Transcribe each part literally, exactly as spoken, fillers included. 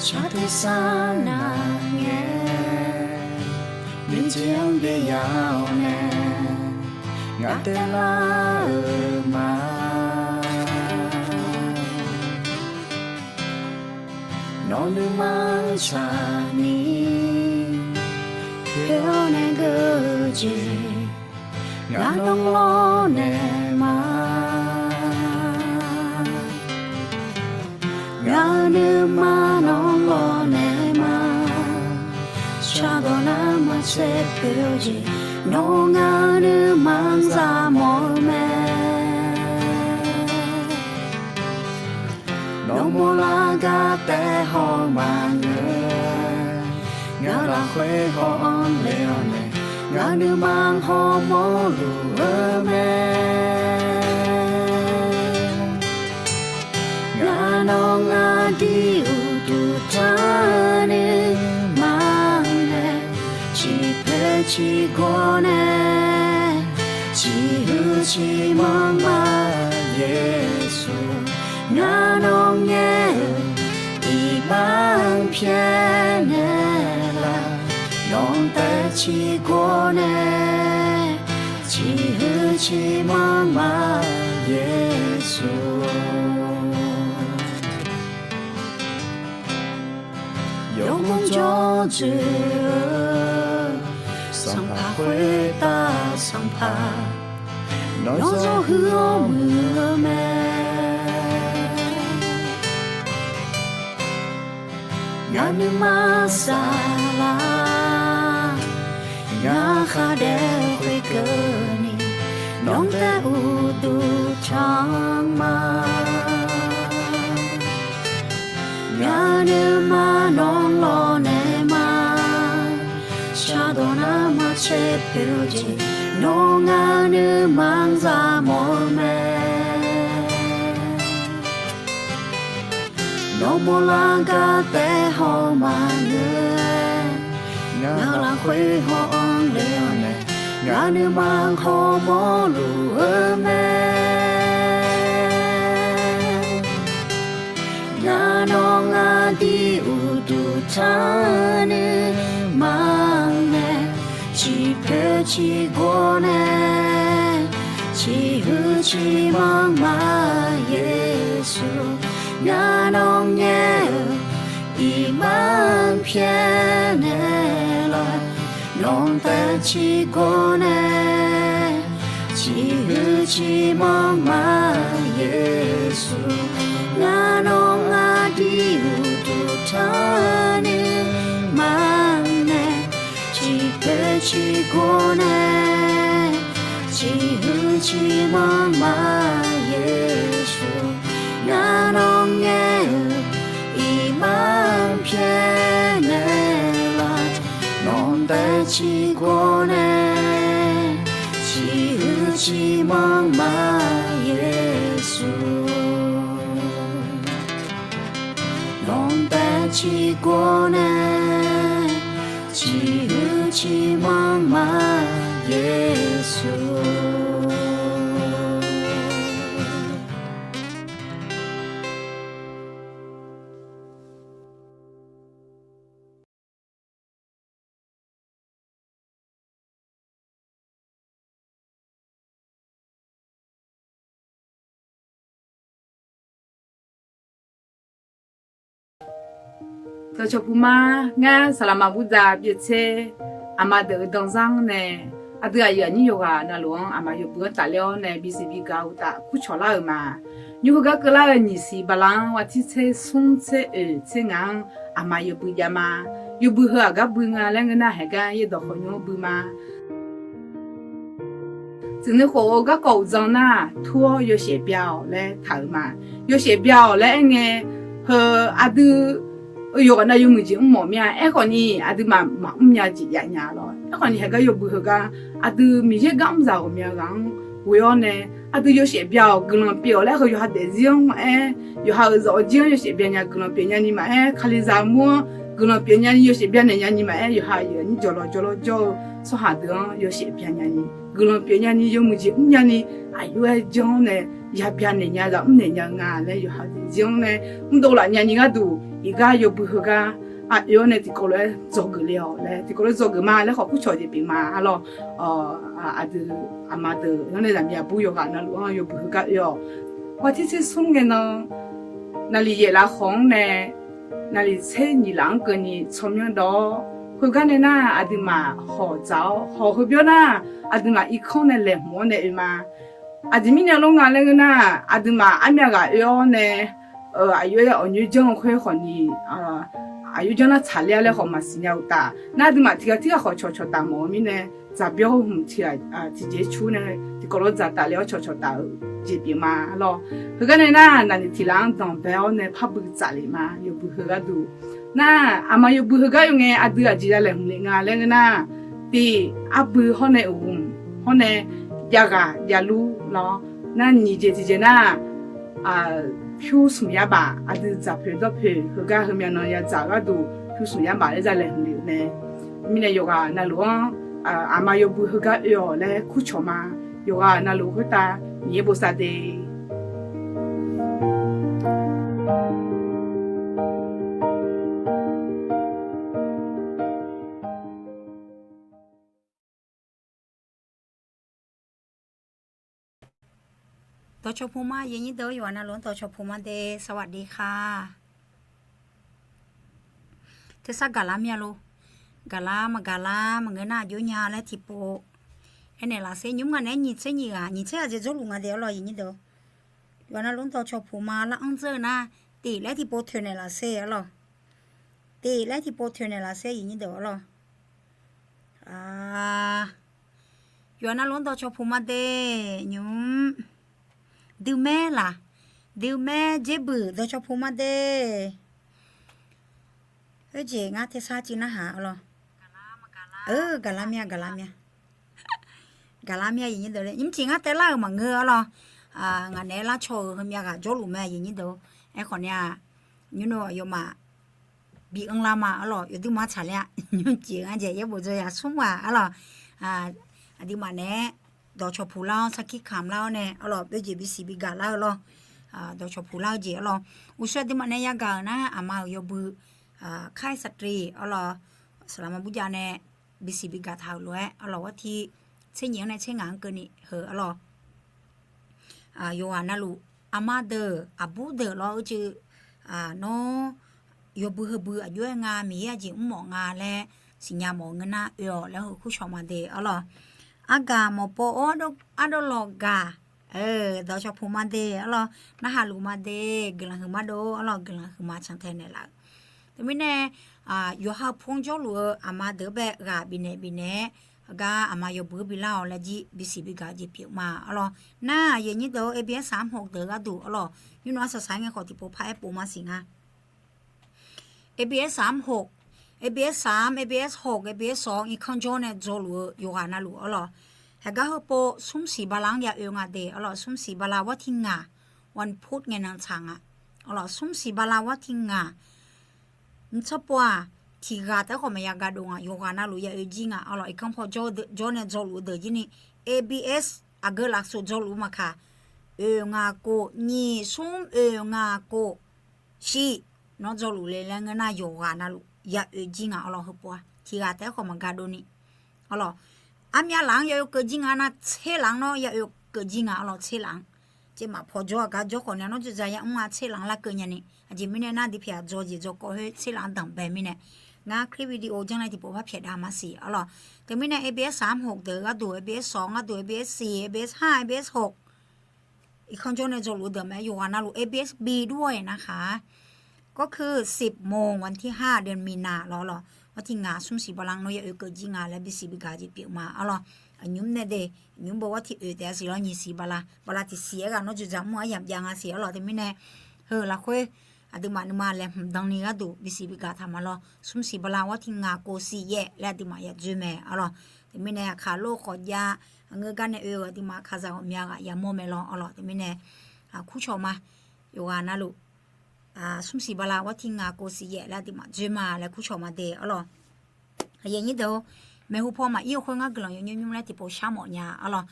Shar tersar nar ngae, miqjeq-anr byaev ya-awr nae, ngaq taev lar-euq ma. Nawq nuima-anr tsaqni, poeq-awr nae geur-eu jeq, ngaq nawr lawrnaeq ma. Ngaq-euq nuima nawr lawrnaeq ma. Shardawq nar maqtser poeq-eu jeq, nawr ngaq-euq nuima-anr za mawf-eu mae. Nawq mawrlar gar taef haw maqngeur, ngaq lafkhoer haw-anr le-awr nae, ngaq nuima hawmawr luf-eu mae. Ngaq nawq ngaq dir uqduq tanr nuima nae, ciqpoeq ciqgawr nae, ciqhuiq ciqmanr ma Yeqsur. Ngaq nawq ngaer-euq iqbax-anr pyaer naeqlaf, nawq taev ciqgawr nae, ciqhuiq ciqmanr ma Yeqsur. Yawmuiq jawr dzoeq-eu, sanqpaq khoertav sanqpaq, nawr zawr huiq-awr muiq-eu mae. Ngaq nuima saflar, ngaq khardaef khoerkeuvni, nawq taev uqduq tanr ma. Ngaq nuima nawr lawrnaeq ma. Shardawq nar maqtser poeq-eu jeq, nawr ngaq nuima-anr za mawf-eu mae. Nawq mawrlar gar taef haw maqngeur, ngaq lafkhoer haw-anr le-awr nae, ngaq nuima hawmawr luf-eu mae. Ngaq nawq ngaq dir uqduq tanr nuima nae, ciqpoeq ciqgawr nae, ciqhuiq ciqmanr ma Yeqsur. Ngaq nawq ngaer-euq iqbax-anr pyaer naeqlaf, nawq taev ciqgawr nae, ciqhuiq ciqmanr ma Yeqsur. Ngaq nawq ngaq dir uqduq tanr nuima nae, ciqpoeq ciqgawr nae, ciqhuiq ciqmanr ma Yeqsur. Ngaq nawq ngaer-euq iqbax-anr pyaer naeqlaf, nawq taev ciqgawr nae, ciqhuiq ciqmanr ma Yeqsur. Nawq taev ciqgawr nae, ciqhuiq ciqmanr ma Yeqsur. Dawqcawq puq ma, ngar saqlaqma Buddha pyeuf tser, aqma deuq-euq danzar-anr nae, aqdui aqyuif aqnyir yawqghaq navluf-anr aqma yawbui-anr tafler-awr nae bisiq bigaq uqtaf kurcawq lar-euq ma. Nymr heugar keuvlar-eu nyiq siq bala-anr wa tir tser smr tser oeq tser ngaq-anr aqma yawbui jav ma. Yawbui heu aqgar bui nga laer ngeur nar, haeqgar yaerdawq khawf nymr-anr bui ma. Tsuif nuikhof-eu garkawv uqdzan nar, tur-awr yawshaef bya-awq laer taq-euq ma. Yawshaef bya-awq laer aerngae, heu aqdui yawqghaq nav yawmuiq jeq mrmawf mir-a. Aerkhawf ni aqduimaf maqmr nya jeq jav nya lawr. Aerkhawf ni haeqgar yawbui heugar, aqdui Miqyaer gar mr zaq ghawqmya ghaq-anr ghoe-awr nae, aqdui yawshaef bya-awq guiqlanq pyeuf-awq laer heu yawqha daefzir-anr maqaer, yawqha-euq zawq-eu jir-anr yawshaef bya nya guiqlanq pyeuf nyani maqaer, Kalizaq mur-anr guiqlanq pyeuf nyani yawshaef bya naeq nyani maqaer, yawqha aqyuif aqnyir jawrlawr jawrlawr jawr-eu tsawrhaq deuq-anr yawshaef bya nyani guiqlanq pyeuf nyani yawmuiq jeq mr nyani, aqjox-aer janr-awr nae yabya naeq nya zaq mr naeq nya-eu nga laer yawqha daefzir-anr nae mrdov laf nyani gharduq iqgar yawbui heugar oe-awr nae tiqkawv lof-aer dzawgeuf le-awq laer, tiqkawv lof-aer dzawgeuf ma laer khawf kurcawq jeq pyeuf ma arlawr. Aqdui aqma deuq-anr nae zaqmiq aqbur yawqghaq navluf-anr yawbui heugar oe-awq. Ghaq tser tser smr ngae nan, naqliq yaef laf khawf-anr nae naqliq tser nyiq laf-anr keuvni tsawrmyanr dawr-awr, khoergar nae nar aqduimaf hawq dzaq-awr hawq heu byawr nar, aqduimaf irkanr nae laeqhmq-awr nae oe ma. Aqjeq mirnae lawr nga laer ngeur nar, aqduimaf armyav ghaq oe-awr nae aqyawf-aer aqnyoer janr-eu khoer khawfni, aqyawf janr nar tsaqler-a laer khawf maqsiq nya-eu uqtaf nar, aqduimaf tiqghaq tirghaq khawf cawqcawq taf mawf-eu mirnae, dzaqbyawr heu hmq tiqghaq tiqjeq cur nae tiqkawv lof dzaqtaf le-awr cawqcawq taf-eu jeq pyeuf ma arlawr. Heugar nae nar, naqliq tiq laf-anr danqbae-awr nae parbui tsaf lef ma, yawbui heugar duq. Nar, aqma yawbui heugar oe ngae aqdui aqjeq ya laeqhmq lef nga laer ngeur nar, tiq arbui hawr nae uqhmq hawr nae javghaq javlur lawr. Nar nyiq jeq tiqjeq nar, pyur smq yar baf aqdui dzaqpoeq dawrpoeq heugar heumyav nan yadzaq gharduq pyur smq yar baf laer za laeqhmq lef-eu mae. Mirnae yawqghaq navluf-anr aqma yawbui heugar oe-awq laer kurcawq ma. Yawqghaq navluf khoertav Miqyaer bosav de. Dawqcawq puq ma, aqyuif aqnyir deuq-or, yawqghaq navluf-anr dawqcawq puq ma de, สวัสดีค่ะ. Tersar gaqlar myav lor. Gaqlar maqgaqlar maqngeur nar aqjox nya laer tiqpov aernaeq laf sher. Nymr nga naeq-aer nyiq tser nyiq ghaq, nyiq tser ghaq jeq jawrluf nga de arlawr, aqyuif aqnyir deuq-or. Yawqghaq navluf-anr dawqcawq puq ma lar anr dzeur-eu nar, tif laer tiqpov toeqnaeq laf sher arlawr. Tif laer tiqpov toeqnaeq laf sher, aqyuif aqnyir deuq arlawr. Yawqghaq navluf-anr dawqcawq puq ma de, nymr. Duimaer laq, duimaer dzer buiq dawqcawq puq ma de. Khoerjeq ngar tersar civ narhaq arlawr. Gaqlar myav, gaqlar myav. Gaqlar myav, aqyuif aqnyir deuq le. Nymr tiq ngar taelar-euq maqngeur arlawr. Ngaq naeq-aer lar caw-euq heumyav ghaq jawrluf mae, aqyuif aqnyir deuq. Aerkhawf ni-aq, nymr nawr aqyawfmaf bi anrlar ma arlawr, yawduq ma tsaqler-a. Nymr tiq ngar jeq yaerbof dzaw yaq smr ghaq arlawr. Aqduimaf naeq-aer dawqcawq puq lar-awr, sarkir kamq lar-awr nae arlawr, byaerjeq bisiq bigaq lar-eu lawr. Dawqcawq puq lar-eu jeq arlawr. Uqshoe aqduimaf nae yagaq-euq nar, aqma-euq yawbui, ค่ายสตรี arlawr, saqlaqma burjav nae bisiq bigaq taq-euq lof-aer arlawr, gharti tser nyiq-anr nae tser ngaq-anr keuvni heu arlawr. Yawqghaq navluf, aqma deuq aqbur deuq lawr uicuiv, nawr yawbui heubui aqjox-aer nga, Miqyaer aqjeq mrmawf nga laer siqnya mawf-eu ngeur nar oe-awq laer heu kurcawq ma de arlawr. Argaq mawqpov-or, ardawv lawqgaq, dawqcawq puq ma de arlawr. Narhaq luf ma de, guiqlanq huiqma dov arlawr, guiqlanq huiqma cantae naeqlaf-eu. Teumirnae, yawqha-eu pu-anr jawrluf-eu aqma deuq-anr bae ghaq bifnaeq bifnaeq-aer, heugar aqma yawbui-anr bilar-awq laer jir bisiq bigaq jeq pyeuf ma arlawr. Nar, aqyuif aqnyir deuq-or, ABS saqmr hoq deuq gharduq arlawr, nymr nawr arsaq saq-aer ngae khawf tiqpov par-aer pov ma siq nga. ABS saqmr hoq, ABS saqmr, ABS hoq, ABS sawq-anr irkanr jawr nae dzawluf-eu yawqghaq navluf arlawr. Heugar heupov smr siq bala-anr ya oe nga de arlawr, smr siq bala war tiq ngaq, วันพุธ ngae nan tsaq nga arlawr, smr siq bala war tiq ngaq. Mqtsanr pov-aq, tiq ghaq taef-aer khawf maqya ga dov nga, yawqghaq navluf ya oe jir nga arlawr, irkanr paw jawr nae dzawluf-eu deuq jir ni, ABS aqgeu lafsof dzawluf-eu maqkaq, oeq ngaq kof nyiq smr oeq ngaq kof shiq, nawr dzawluf le laer ngeur nar yawqghaq navluf ya oe jir nga arlawr, heupov-aq tiq ghaq taef-aer khawf maqga dov ni arlawr. Armyav laf-anr ya oe keuv jir nga nar, tser laf-anr nawr ya oe keuv jir nga arlawr, tser laf-anr. Tser maf paw jawr-aq gar jawr khawf ni-a, nawr jawrdzaq ya mr-a, tser laf-anr larkeuv nya ni. Aqjeq mirnae nar, dui pyaq dzaw jeq dzaw kawv khoer tser laf-anr danqbae mirnae, ngar คลิปวิดีโอ janr nae tiqpov par pyaeq dav maqsiq arlawr. Teumirnae ABS saqmr hoq deuq gharduq, ABS sawq gharduq, ABS siq, ABS haq, ABS hoq, irkanr jawr nae dzawluf-eu deuq mae, yawqghaq navluf ABS bi dur-aer nar khaq. ก็คือ สิบโมง วันที่ห้า เดือนมีนา lawr lawr, war tiq ngaq smr siq bala-anr nawr ya oe keuv jir nga laer bisiq bigaq jeq pyeuf ma arlawr. Aqnymr nae de, nymr beu war tiq oeq taef-a siq lawr, nyiq siq bala, bala tiq siq-aer ghaq nawr jawrdzaq mr-aer yamq jav nga siq arlawr. Teumirnae, heu lafkhoer aqduimaf nuima laeqhmq dan ni gharduq bisiq bigaq taq ma lawr, smr siq bala war tiq ngaq kof siq yaef laer aqduimaf ya dzoer mae arlawr. Teumirnae aqkaq lof-eu khawf jav, aqngeur gar nae oe-eu aqduimaf aqkaqzaq ghawqmya ghaq yamawr mae lawr arlawr. Teumirnae, kurcawq ma, yawqghaq navluf, smr siq bala war tiq ngaq kof siq yaef laer aqduimaf dzoer ma laer kurcawq ma de arlawr. Aqyuif aqnyir deuq-or, maeqhu paw maqir-eu khoer ngar guiqlanq yawnymr nymr laer tiqpov shar mawf nya arlawr.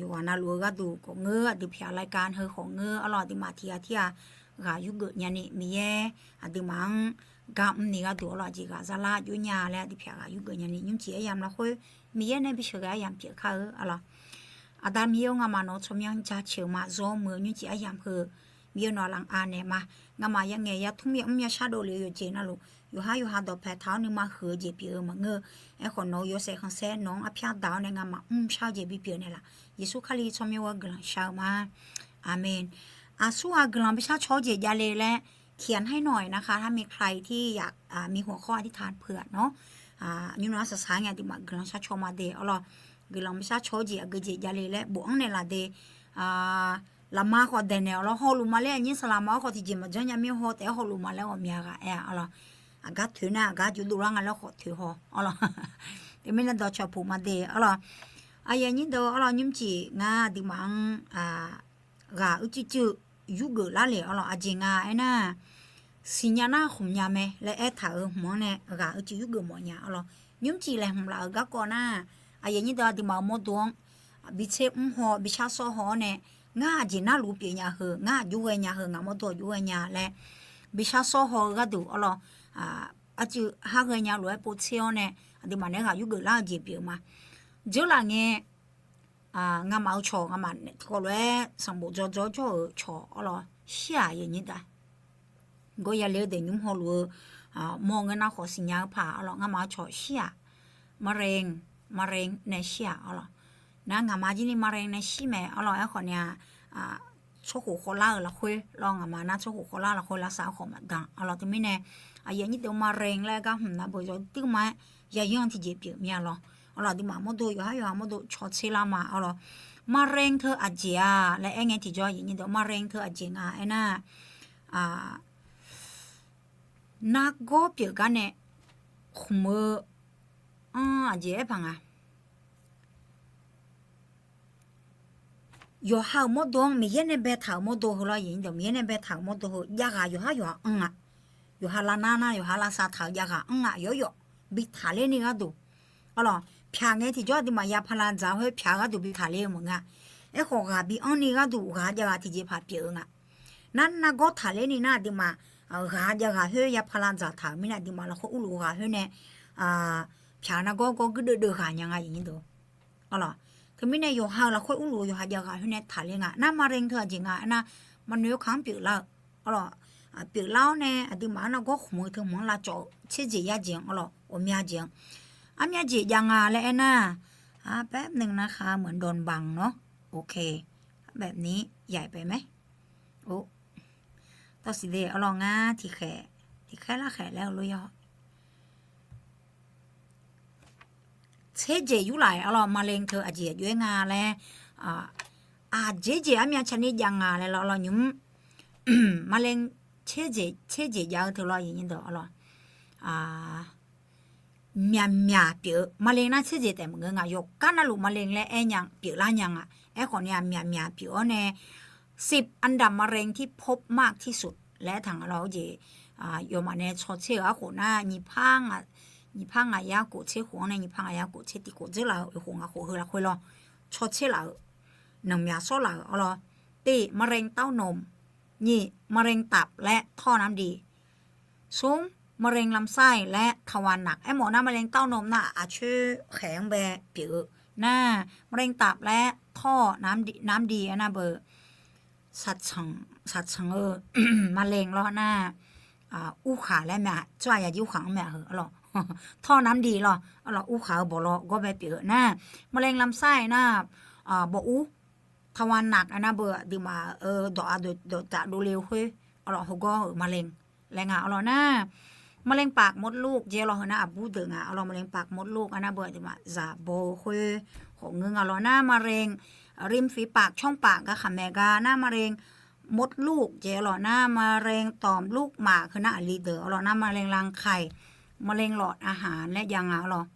Yawqghaq navluf-eu gharduq khawf ngeur, aqdui pyaq รายการ heu khawf ngeur arlawr, aqduimaf tiq ghaq tirghaq ghaq yurgeuf nyani Miqyaer aqduimaf-anr gar mrni gharduq arlawq, aqjeq ghaq zarlar jov nya laer aqdui pyaq ghaq yurgeuf nyani nymrcif aryamq lafkhoer Miqyaer nae bisheuq ghae aryamq pyeuf kar-eu arlawq. Aqda Miqyaer-or, ngamaf nawq-eu tsawrmyanr jaceuq-eu ma, zawr muiq-eu nymrcif aryamq heu Miqyaer nawq-aq lanq anaeq ma. Ngamaf yangaeq yatmr yamr yashar dovlef-eu yawqjeq navluf, yawqhar yawqha dawqpae taq-awr nuima huiq-eu jeq pyeuf-eu maqngeur-eu. Aerkhawf nawq-eu yawshaef khanqsaer nawq-anr arpyar daq-awr nae ngamaf mrshar-eu jeq bipyeuf naeqlaf. Yeqsur Kali tsawrmyanr gharduq guiqlanq shar-eu ma. Aqmeq. Aqsur ghaq guiqlanq bishar caw-eu jeq javle laer, เขียนให้หน่อยนะคะ ถ้ามีใครที่อยากมีหัวข้ออธิษฐานเผื่อเนาะ nymr nawr saqsaq ngae aqduimaf guiqlanq shar caw ma de arlawq. Guiqlanq bishar caw-eu jeq aqgeu jeq javle laer bofanr naeqlaf de. Lafma khawf daeqnaeq-awq lawr, hawluf ma laer aqnyir saqlaq ma-awr khawf tiqjeq maqjanr nya mir haw taef-aer hawluf ma laer ghawqmya ghaq aer-a arlawq. Aqgar toeq nar aqgar jov dovlar nga laer khawf toeq haw arlawq. Teumirnae dawqcawq puq ma de arlawq. Aqyuif aqnyir deuq arlawq, nymrcif ngar aqduimaf-anr ghaq uicuiv cuiv yurgeuf lar le arlawq. Aqjeq nga aernar, siqnya nar khmq nya mae laer aertaq-euq hmq-anr nae ghaq uicuiv yurgeuf mawf nya arlawq. Nymrcif laeqhmq laf-euq garkawv nar, aqyuif aqnyir deuq aqduimaf-euq mawrdo-anr bitser mr haw bishar sawr haw-awr nae, ngar aqjeq narluf pyeuf nya heu, ngar aq jov ghae nya heu, ngaq mawrdo aq jov ghae nya laer bishar sawr haw-eu gharduq arlawq. Arcuiv har ghae nya lof-aer povtser-awr nae aqduimaf naeq-aer ghaq yurgeuf lar-eu jeq pyeuf ma. Dzeurlaf ngae, ngamaf-eu cawq ngamaf tiqkawv lof-aer sanqbof dzaw dzaw jawr-euq cawq arlawq shir-aq, aqyuif aqnyir deuq. Gawr yale-eu deuq nymr hawluf-eu mawr ngeur nar khawf siqnya-eu paq arlawq, ngamaf-eu cawq shir-aq, มะเร็ง มะเร็ง nae shir-aq arlawq. Nar ngaqma jir ni มะเร็ง nae shir mae arlawq. Aerkhawf ni-aq, tsawrkhof khawvlar-euq lafkhoer lawr, ngaqma nar tsawrkhof khawvlar lafkhoer lavsav khawf maqdan arlawq. Teumirnae aqyuif aqnyir deuq มะเร็ง laer gar hmq nar beu yawduir ma-aer yayanr tiqjeq pyeuf mir-a lawr arlawq. Aqduimaf mawrdo yawqhar yawqha mawrdo cawtser lar ma arlawq. มะเร็ง teu aqjeq-a laer aer ngae tiqjawr aqyuif aqnyir deuq มะเร็ง teu aqjeq nga aernar, nargawr pyeuf gar nae khmq-eu anr aqjeq aer paq nga. Yawqha-euq mawrdo-anr Miqyaer nae baetaq-euq mawrdo heu lawr, aqyuif aqnyir deuq, Miqyaer nae baetaq-euq mawrdo heu javghaq yawqhar yawqha anr-a. Yawqha lavnar nar yawqha lavsav taq-eu javghaq anr-a, yawqyawf bi taqler ni gharduq arlawq. Pyaq ngae tiqjawr aqduimaf yapaq lavdzaq khoer pyaq-eu gharduq bi taqler-eu maqngeur-a. Aerkhawf ghaq bi anr ni gharduq ghaq javghaq tiqjeqpaq pyeuf-eu nga. Nar nargawr taqler ni nar aqduimaf ghaq javghaq khoer yapaq lavdzaq taq-euq mirnae aqduimaf lafkhoer urluf ghaq khoer nae pyaq nargawr gawr guir deuvdeuv ghaq nya nga, aqyuif aqnyir deuq. Arlawq, teumirnae yawqha-euq lafkhoer urluf-eu yawqha javghaq khoer nae taqler nga. Nar มะเร็ง teu aqjeq nga aernar, มะเร็ง kaq-anr pyeuflar-eu arlawq. Pyeuflar-awr nae aqduimaf-anr nargawr khmq-eu teu hmq-anr lavcawv-eu tserjeq yajeq-anr arlawq, ghawqmya jeq-anr. Armya jeq jav nga laer aernar, แป๊บนึงนะคะ เหมือนโดนบังเนาะ โอเค แบบนี้ใหญ่ไปไหม Tawsiq de arlawq, ngar tiqkhaeq tiqkhaer larkhaeq laer-eu lof-aer tserjeq yurlaf-iq arlawq, มะเร็ง teu aqjeq jov-aer nga laer, aqjeq jeq armya tsaqni jav nga laer lawr arlawq nymr. มะเร็ง tserjeq tserjeq jav-eu teu lawr, aqyuif aqnyir deuq arlawq. Myaqmyaq pyeuf-eu มะเร็ง nar tserjeq taef maqngeur nga, yawqgar navluf มะเร็ง laer aer nya pyeuflar nya nga. Aerkhawf ni-aq myaqmyaq pyeuf-awr nae สิบอันดับมะเร็งที่พบมากที่สุด laer aertaq nga lawr, jeq yawmaf nae cawtser-euq arkhof nar, nyiq par ngaq yar khof tser khof-anr nae nyiq par ngaq yar khof tser tiq khof dzeurlaf-eu oeq khof ngaq khof heu lafkhoer lawr, cawtser laf-euq, nanqmyaq sawrlaf-euq arlawq. Tiq, มะเร็งเต้านม. Nyiq, มะเร็งตับ laer ท่อน้ำดี. Smr, มะเร็งลำไส้ laer ทวารหนัก. Aermawf nar มะเร็งเต้านม nar aqcoer khaeq-anr bae pyeuf-eu nar, มะเร็งตับ laer ท่อน้ำดี aernar beu สะสม eu มะเร็ง lawr nar, urkhaq laer mae-aq, tsawrhaq yaqjir urkhaq-anr mae-aq heu arlawq. ท่อน้ำดี lawr arlawq, urkhaq-eu bawq lawr gawr bae pyeuf-eu nar, มะเร็งลำไส้ nar, bawq ur, ทวารหนัก aernar beu aqduimaf-eu dawq-a dawqtsaf dovle-eu khoer arlawq, heugawr-euq มะเร็ง laer nga arlawq nar, มะเร็งปากมดลูก jeq arlawq heu nar aqbur deuq nga arlawq, มะเร็งปากมดลูก aernar beu aqduimaf zaq baw-eu khoer khawf ngeur nga lawr nar, มะเร็งริมฝีปาก ช่องปาก gar khaqmae gar nar, มะเร็งมดลูก jeq arlawq nar, มะเร็งต่อมลูกหมาก heu nar aqli deuq arlawq nar, มะเร็งรังไข่ มะเร็งหลอดอาหาร laer jav nga arlawq.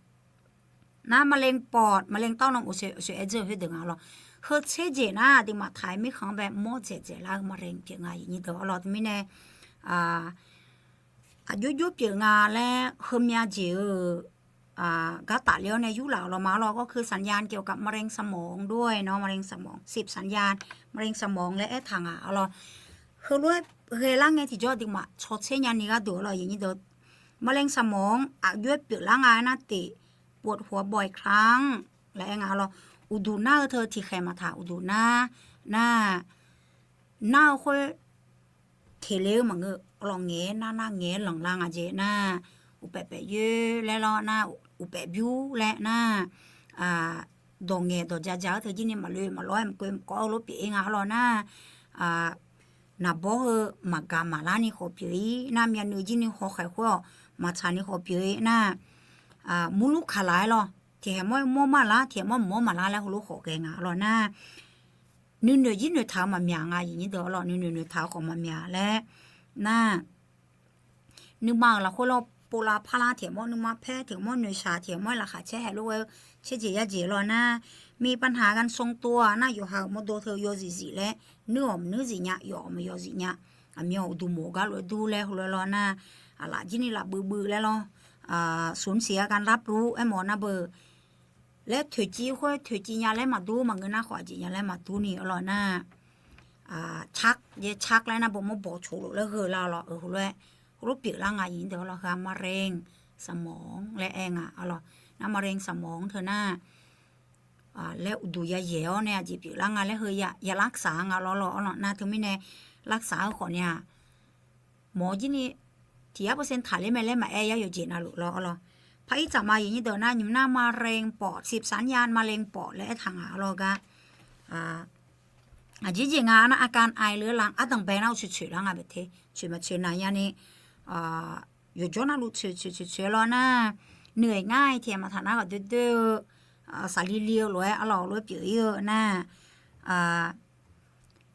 Nar มะเร็งปอด มะเร็งเต้านม uqshoe aer dzeur-eu khoerdeuq nga arlawq. Heu tser jeq nar aqduimaf taq-aer mirkhanq-anr bae mawr dzaeq dzaeq lar-eu มะเร็ง pyeuf nga, aqyuif aqnyir deuq arlawq. Teumirnae aqjox jox pyeuf nga laer heumya jeq-eu gar tafler-awr nae yurlaf-euq lawr ma arlawq. ก็คือสัญญาณเกี่ยวกับมะเร็งสมองด้วยเนาะ, มะเร็งสมอง สิบสัญญาณ มะเร็งสมอง laer aertaq nga arlawq. Heulof-aer ghaelar ngae tiqjawr aqduimaf tsawrtser nyani gharduq arlawq, มะเร็งสมอง aqjox-aer pyeuflar nga aernar tiq ปวดหัวบ่อยครั้ง laer aer nga arlawq. Uqduq nar-eu teu tiqkhaeq maqtaq uqduq nar, nar, nar-eu khoer teqle-eu maqngeur arlawq, ngaeq-aer nar nar ngaeq-aer lanqlar nga jeq nar, uqpaef paef yoer laer lawr nar, uqpaef byur laer nar, dawq ngaeq dawq ja ja-eu teu jir ni maqloe maqlawr-aer maqkoe maqkawv-eu lof pyeuf-ir nga arlawq nar, naqbawr heu maqgaq maqlar ni khawf pyeuf-ir nar, myavnuiv jir ni hawkhaeq khoer-awq maqtsaq ni khawf pyeuf-ir nar, murlur kaqlaq-aer lawr, tiqkhaeq mawr-aer mawr maqlar, tiqkhaeq mawr mawr maqlar laer heulof khawf ghae nga arlawq nar, nuinoeq jir noeqtaq-eu maqmyaq nga aqyuif nyir deuq arlawq, nuinoeq noeqtaq-eu khawf maqmyaq laer nar, nuima-euq lafkhoer lawr povlav parlar tiqkhaeq mawr nuima paer tiqkhaeq mawr noeqshaq tiqkhaeq mawr-aer laqkhaq caer haeq lof-aer caerjeq yajeq arlawq nar, มีปัญหาการทรงตัว nar yawqha-euq mawrdo teu yawzif zif laer nuir-awq maqnuir zif nya, yawf-awq maqyawf zif nya, aqmyan uqduq mof gar lof-aer dur laer heulof-aer lawr nar, aqlaf jir ni laf buiv buiv laer lawr, สูญเสียการรับรู้ aermawf nar beu laer toeqciv khoer toeqciv nya laer maqdur maqngeur nar khawf aqjeq nya laer maqdur ni arlawq nar, caq, caq laer nar beu mawr bawq coq lof laer gheu lar lawr-eu heulof-aer, heulof pyeuflar nga aqyuif nyir deuq arlawq, heu-aq มะเร็งสมอง laer aer nga arlawq. Nar มะเร็งสมอง teu nar, laer uqduq yayaeq-awr nae aqjeq pyeuflar nga laer heu ya รักษา nga lawr lawr arlawq nar, teumirnae รักษา-eu khawf ni-aq, mawq jir ni tiq yar เปอร์เซ็นต์ taqler mae laer maqaer yar yawqjeq navluf lawr arlawq. Paq-ir tsaq ma aqyuif nyir deuq nar, nymq nar มะเร็งปอด สิบสัญญาณมะเร็งปอด laer aertaq ngaq arlawq gar. Aqjeq jeq nga nar, อาการไอเรื้อรัง ardanq bae nar uqtsoeq tsoeq lar nga bae te, tsoeq maqtsoeq naq nya ni, yawqjawr navluf tsoeq tsoeq tsoeq tsoeq lawr nar, nuiq-aer ngar-aer tiq maqtaq nar khawf doer doer-eu, saqli li-eu lof-aer arlawq lof-aer pyeuf-ir-eu nar,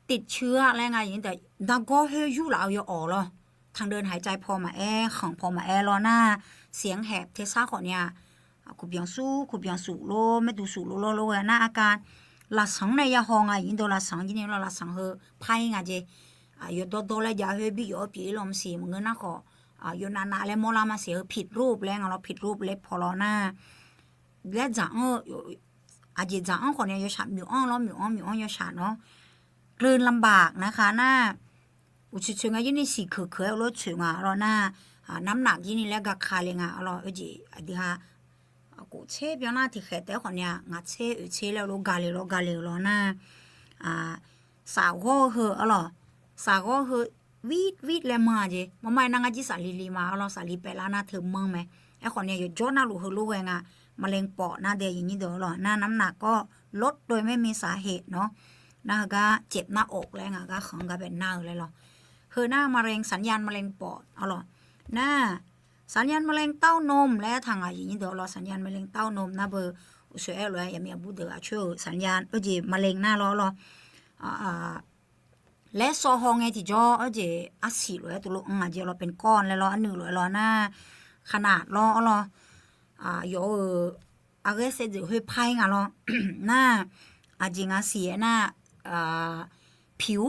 ติดเชื้อ laer nga aqyuif nyir deuq, nargawr khoer yurlaf-eu yawawq lawr, ทางเดินหายใจ paw maqaer, khanq paw maqaer lawr nar, เสมหะ tersar khawf ni-aq, kuqbyanq suf kuqbyanq suf lor, maerduq suf lor lor lor ghae nar, อาการ lafsanq nae yahaw nga aqyuif nyir deuq, lafsanq jir ni lawr, lafsanq heu par-ir nga jeq. Yawdawr dawr laer jav khoer bi yawf-awr pyeuf-ir lawr maqsiq, maqngeur nar khawf, yawnav nav laer mawrlar maqsiq, heu ผิดรูป laer nga lawr, ผิดรูป laer paw lawr nar, laer dzaq-anr-eu, aqjeq dzaq-anr khawf ni yawshaq myof-anr lawr, myof-anr myof-anr yawshaq nawr, กลืนลำบากนะคะ nar, uqtsoeq tsoeq nga jir ni siq keuq keuq-aer lof tsoeq nga lawr nar, น้ำหนัก jir ni laer gaka le nga lawr, oejeq aqdui ha, khof tser byan nar tiqkhaeq taef-aer khawf ni-aq, ngaq tser oeq tser laer lof ga le lawr ga le-eu lawr nar, safghawr-eu heu arlawq, safghawr heu วิดวิด laer manr-a jeq, mawrmar-aer nar ngar jir safli li ma arlawq, safli paev lar nar teu manr mae. Aerkhawf ni yawqjawr navluf heulof ghae nga, มะเร็งปอด nar dae aqyuif nyir deuq arlawq nar, น้ำหนักก็ลดโดยไม่มีสาเหตุเนาะ nar heugar เจ็บหน้าอก laer ngaq gar khanq-anr gar bae nar-eu laer lawr. Heu nar มะเร็ง สัญญาณมะเร็งปอด arlawq nar, สัญญาณมะเร็งเต้านม laer aertaq ngaq aqyuif nyir deuq arlawq, สัญญาณมะเร็งเต้านม nar beu, uqsoeq aer lof-aer yaqmir aqbur deuq aqcoer-euq สัญญาณ oejeq มะเร็ง nar lawr arlawq, laer sawv haw ngae tiqjawr oejeq arsiq lof-aer tuvlof-anr aqjeq lawr, เป็นก้อน laer lawr, arnuiv lof-aer lawr nar, ขนาด lawr arlawq, yawf-euq aqghae saevdzeuf khoer par-ir nga lawr nar, aqjeq nga siq-aer nar, ผิว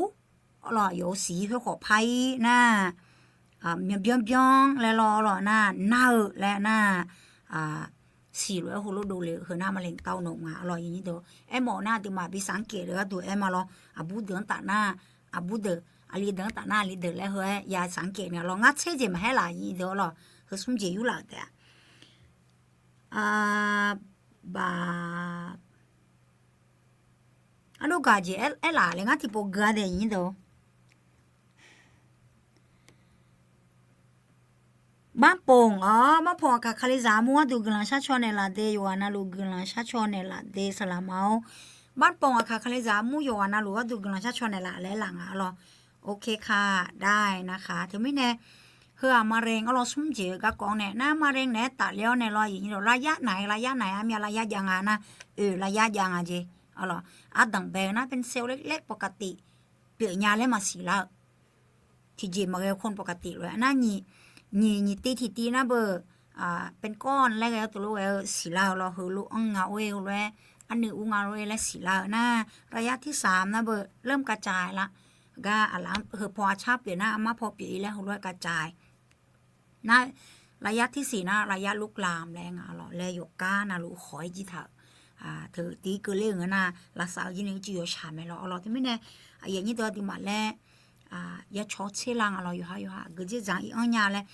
arlawq, yawf-euq siq khoer khawf par-ir nar, myanbyanr byanr laer lawr arlawq nar, nar-eu laer nar, siq lof-aer heulof dovle-eu heu nar มะเร็งเต้านม nga arlawq aqyuif nyir deuq. Aermawf nar aqduimaf bi สังเกต le gharduq aer ma lawr, aqbur deuq-anr taf nar aqbur deuq, aqli deuq-anr taf nar aqli deuq laer heu-aer ya สังเกต nga lawr, ngar tser jeq maqhaer laf aqyuif nyir deuq arlawq, heu smr jeq yurlaf-euq taef-a. Ba, ardov gaq jeq aerlaf le ngar tiqpov gui-a dae aqyuif nyir deuq. Barpoq-awr, barpoq aqkaq kalizaq armur gharduq guiqlanq sharcaw naeqlaf de, yawqghaq navluf guiqlanq sharcaw naeqlaf de, saqlaq ma-or. Barpoq aqkaq kalizaq armur yawqghaq navluf gharduq guiqlanq sharcaw naeqlaf laer laf nga arlawq. โอเคค่ะ ได้นะคะ teumirnae, heu-aq มะเร็ง arlawq smr jeq-eu garkawv-anr nae nar มะเร็ง naeq-aer tafler-awr nae lawr aqyuif nyir deuq, ระยะไหน ระยะไหน aqmyav ระยะ jav nga nar, oeq ระยะ jav nga jeq arlawq. Ardanq bae-eu nar เป็นเซลล์เล็กๆ ปกติ pyeuf nya laer maqsiq lar-eu. Tiqjeq maqghae คนปกติ lof-aer nar nyiq, nyiq nyiq tiv tiqtiv nar beu, เป็นก้อน laer ghae-eu teulof ghae-eu siqlar-eu lawr, heulof-anr nga or-e lof-aer, arnuiv ur nga or-e laer siqlar-eu nar, ระยะที่สาม nar beu เริ่มกระจายละ gar aqlaf-anr heu paw arcar pyeuf nar armar paw pyeuf-ir laer heulof-aer กระจาย nar, ระยะที่สี่ nar ระยะลุกลาม laer nga lawq, laer yawqgar navluf khawq-aer jir taq-euq. Teu tiq keuvler-euq ngeur nar, lavsav-eu jir ni uicuiv yawshaq mae lawr arlawq. Teumirnae, aqyuif aqnyir deuq aqduimaf laer ya cawq tser lar nga lawr, yawqha yawqha aqgeu dzerdzaq-anr ir-anr nya laer.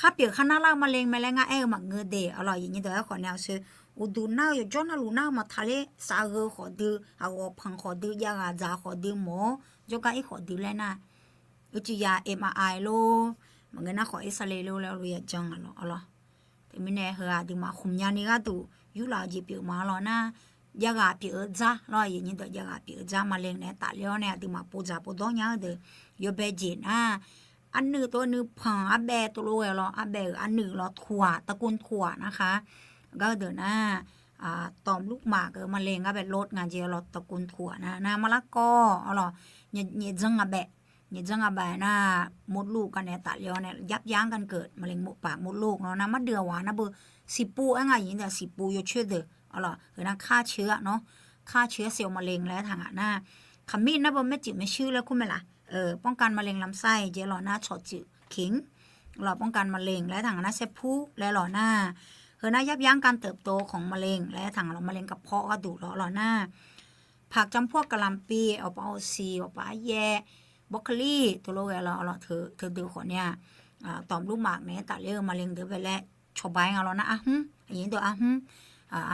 Khar pyeuf khar narlar-eu มะเร็ง mae laer ngar aer-eu maqngeur de. Arlawq, aqyuif nyir deuq aerkhawf nae-awq, sheu uqduq nar-eu yawqjawr navluf nar-eu maqtaq ler, safgheu khawf dui, aqghawq panq khawf dui, javghaq dzaq khawf dui, mawq-awr jawrgar ir khawf dui laer nar, uicuiv ya aqma lor, maqngeur nar khawf irsaqle lor laer arlu ya jan nga lawr. Arlawq, teumirnae heu-aq aqduimaf khmqnya ni gharduq yurlaf-eu jeq pyeuf ma lawr nar, javghaq pyeuf-eu dzar lawr, aqyuif nyir deuq javghaq pyeuf-eu dzar มะเร็ง naeq-aer tafler-awr nae aqduimaf povdzaq povdawr nya-eu deuq yawbae jeq nar, arnuiv tov nuipanq arbaev tov lof ghae lawr, arbaev-euq arnuiv lawr ถั่ว, ตระกูลถั่ว narkhaq. Gar-eu deuq nar, ต่อมลูกหมาก-euq มะเร็ง gar bae lor nga jeq lawr, ตระกูลถั่ว nar nar, marlar kawv arlawq, nyaefdzanr nga baef, nyaefdzanr nga baef nar, มดลูก gar nae tafler-awr nae ยับยั้งการเกิดมะเร็งปากมดลูก nawr nar, mardui aqwaq nar beu, siqpov aer nga, aqyuif nyir deuq siqpov yawcoer deuq arlawq, heu nar ฆ่าเชื้อ nawr, ฆ่าเชื้อเซลล์มะเร็ง laer aertaq ngaq nar, khaqmir nar beu ไม่จืดไม่ชืด laer kur mae laf, ป้องกันมะเร็งลำไส้ jeq lawr nar, ชอจืดขิง lawr, ป้องกันมะเร็ง laer aertaq ngaq nar, saerpur laer lawr nar, heu nar ยับยั้งการเติบโตของมะเร็ง laer aertaq ngaq lawr, มะเร็งกระเพาะ gharduq lawr lawr nar, ผักจำพวกกะหล่ำปลี awqpaf awqsiq, awqpaf aryaev, บรอกโคลี tov lof ghae lawr lawr, teudeuq khawf nae-aq, ต่อมลูกหมาก naeq-aer tafler-eu มะเร็ง deuq bae laer cawba-aer nga lawr nar, arhmr, aqyuif nyir deuq arhmr,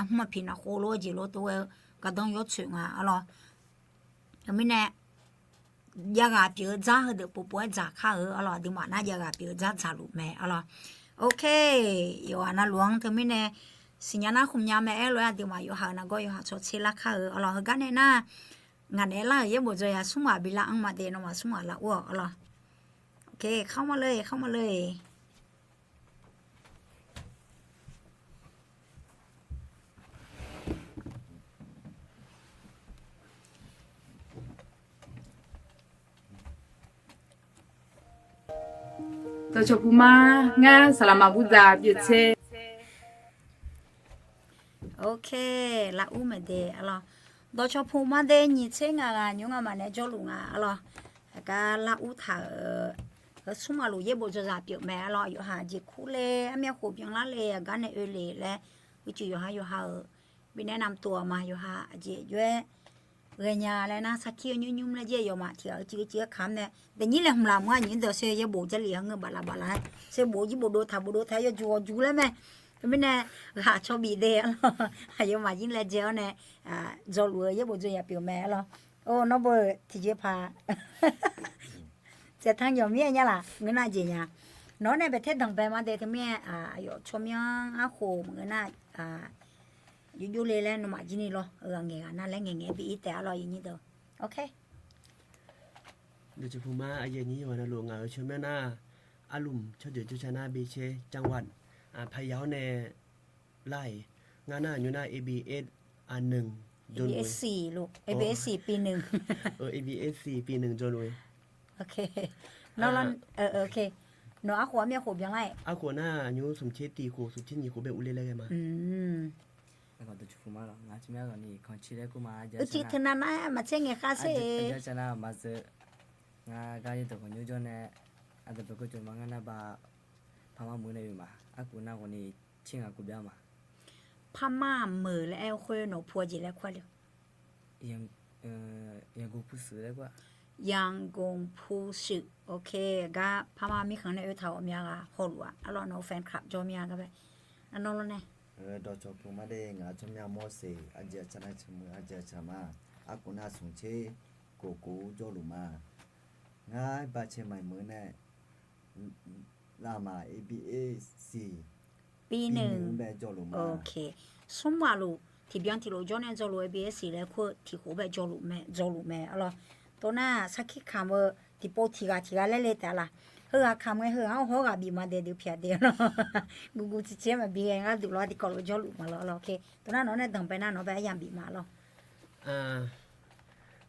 arhmr aqpiq nafkhov lof-eu jeq lof tov ghae-eu gardanr yawtsoeq nga arlawq. Teumirnae javghaq pyeuf-eu dzar heudeuq povpov-aer dzaq kar-eu arlawq, aqduimaf nar javghaq pyeuf-eu dzar dzaqluf mae arlawq. Ok, yawqghaq navluf-anr teumirnae siqnya nar khmqnya mae aer lof-aer aqduimaf yawqha-euq nargawr yawqha cawtser lar kar-eu arlawq. Heugar nae nar, ngaq naeq-aer lar-euq yaerbof dzaw ya smr ghaq bi lar-anr ma de, nawmaf smr ghaq lar ur-awq arlawq. Ok, kharma le, kharma le. Dawqcawq puq ma, ngar saqlaqma bur dzaq pyeuf tser. Ok, lar ur mae de arlawq. Dawqcawq puq ma de nyiq tser ngaq ghaq nymr ngamaf nae jawrluf nga arlawq. Aqgar lar ur taq-euq, heu smr ghaq luf yaerbof dzaw zaq pyeuf mae arlawq. Yawqha jeq kur le, armyav khof byanlar le, aqgar nae oe le laer, uicuiv yawqha yawqha-euq bifnaeq namq tov-aq ma, yawqha aqjeq jov-aer ghaenya laer nar, sarkir-eu nymr nymr laer jaer yawmaf tiq ghaq uicuiv uicuiv-aer kamq nae, daqnyir laeqhmq laf mq-a, nyiq dawq saer yaerbof Jarlif-anr ngeur baflaf baflaf-aer saerbof jir bofdov taq bofdov taq-aer yawjuq ghawqjuq laer mae. Teumirnae ghaq cawbif de arlawq, aqyawfmaf jir laejae-awr nae dzawluf-eu yaerbof dzaw ya pyeuf mae arlawq. Or, nawr beu tiqjeqpaq tsaevtanq yawq mir-aer nya laf ngeur nar jeq nya. Nawq-anr nae baeq taer danqbae ma de, teumirnae aqyawf tsawrmyanr arkhof maqngeur nar, jovjov le laer nawmaf jir ni lawr, ghaqngaeq ghaq nar laer ngaeqngaeq bi ir taef arlawq, aqyuif nyir deuq. Ok. Dawqcawq puq ma, aqyuif nyir yawqghaq navluf ngaq-euq tsawrmyanr nar, arlmq tsawrjeuq jawrca nar เบเช จังหวัด พะเยา nae lar-iq. Ngar nar aqnymr nar เอ บี เอส ปีหนึ่ง jawrluf-eu. ปีหนึ่ง ปีหนึ่ง jawrluf-eu. Nawr arkhof armyav khof byanlar-iq. Arkhof nar aqnymr smqtser tiq khof smqtser nyiq khof bae urler laer ghae ma. Uicuiv teunav nar maqtser ngaeq khar sher. Ngar gar yar dawq khawf nymr jawr nae, aqdawq bae kawv jawr ma, ngar nar ba พม่า meuq nae oe ma. Arkhof nar khawf ni tser ngaq khof byan ma. พม่า meuq laer aer-eu khoer nawq pu-eu jeq laer kur-a le. ยังคงพูดสืบ laer kur-a. ยังคงพูดสืบ Ok, gar พม่า mirkhanq nae oe taq-awq myav ghaq hawluf-aq arlawq, nawq-eu fan club jawr myav gar bae. Arnawr lawr nae. Dawqcawq puq ma de, ngaq-euq tsawrmyanr mawr seq, arjeq aqcaq nar tsaq meuq, arjeq aqcaq ma. Arkhof nar smqtser khof khof jawrluf ma. Ngar ba cae maiq meuq nae lavma เอ บี เอส ปีหนึ่ง bae jawrluf ma. Smr ghaq luf tiqbyan tiqlof jawr nae jawrluf เอ บี เอส laer kur-eu tiq khof bae jawrluf mae, jawrluf mae arlawq. Tov nar sarkir kamq-eu tiqpov tiq ghaq tiq ghaq laer le taef-a laf. Heughaq kamq ngae heughaq-anr hawr ghaq bif ma de, dui pyaq de arlawq. Guvguv ciqciq-aer maqbi ghae, gharduq lawr tiqkawv lof jawrluf ma lawr arlawq. Ok, tov nar nawq-anr nae danqbae nar nawq bae aryamq bif ma lawr.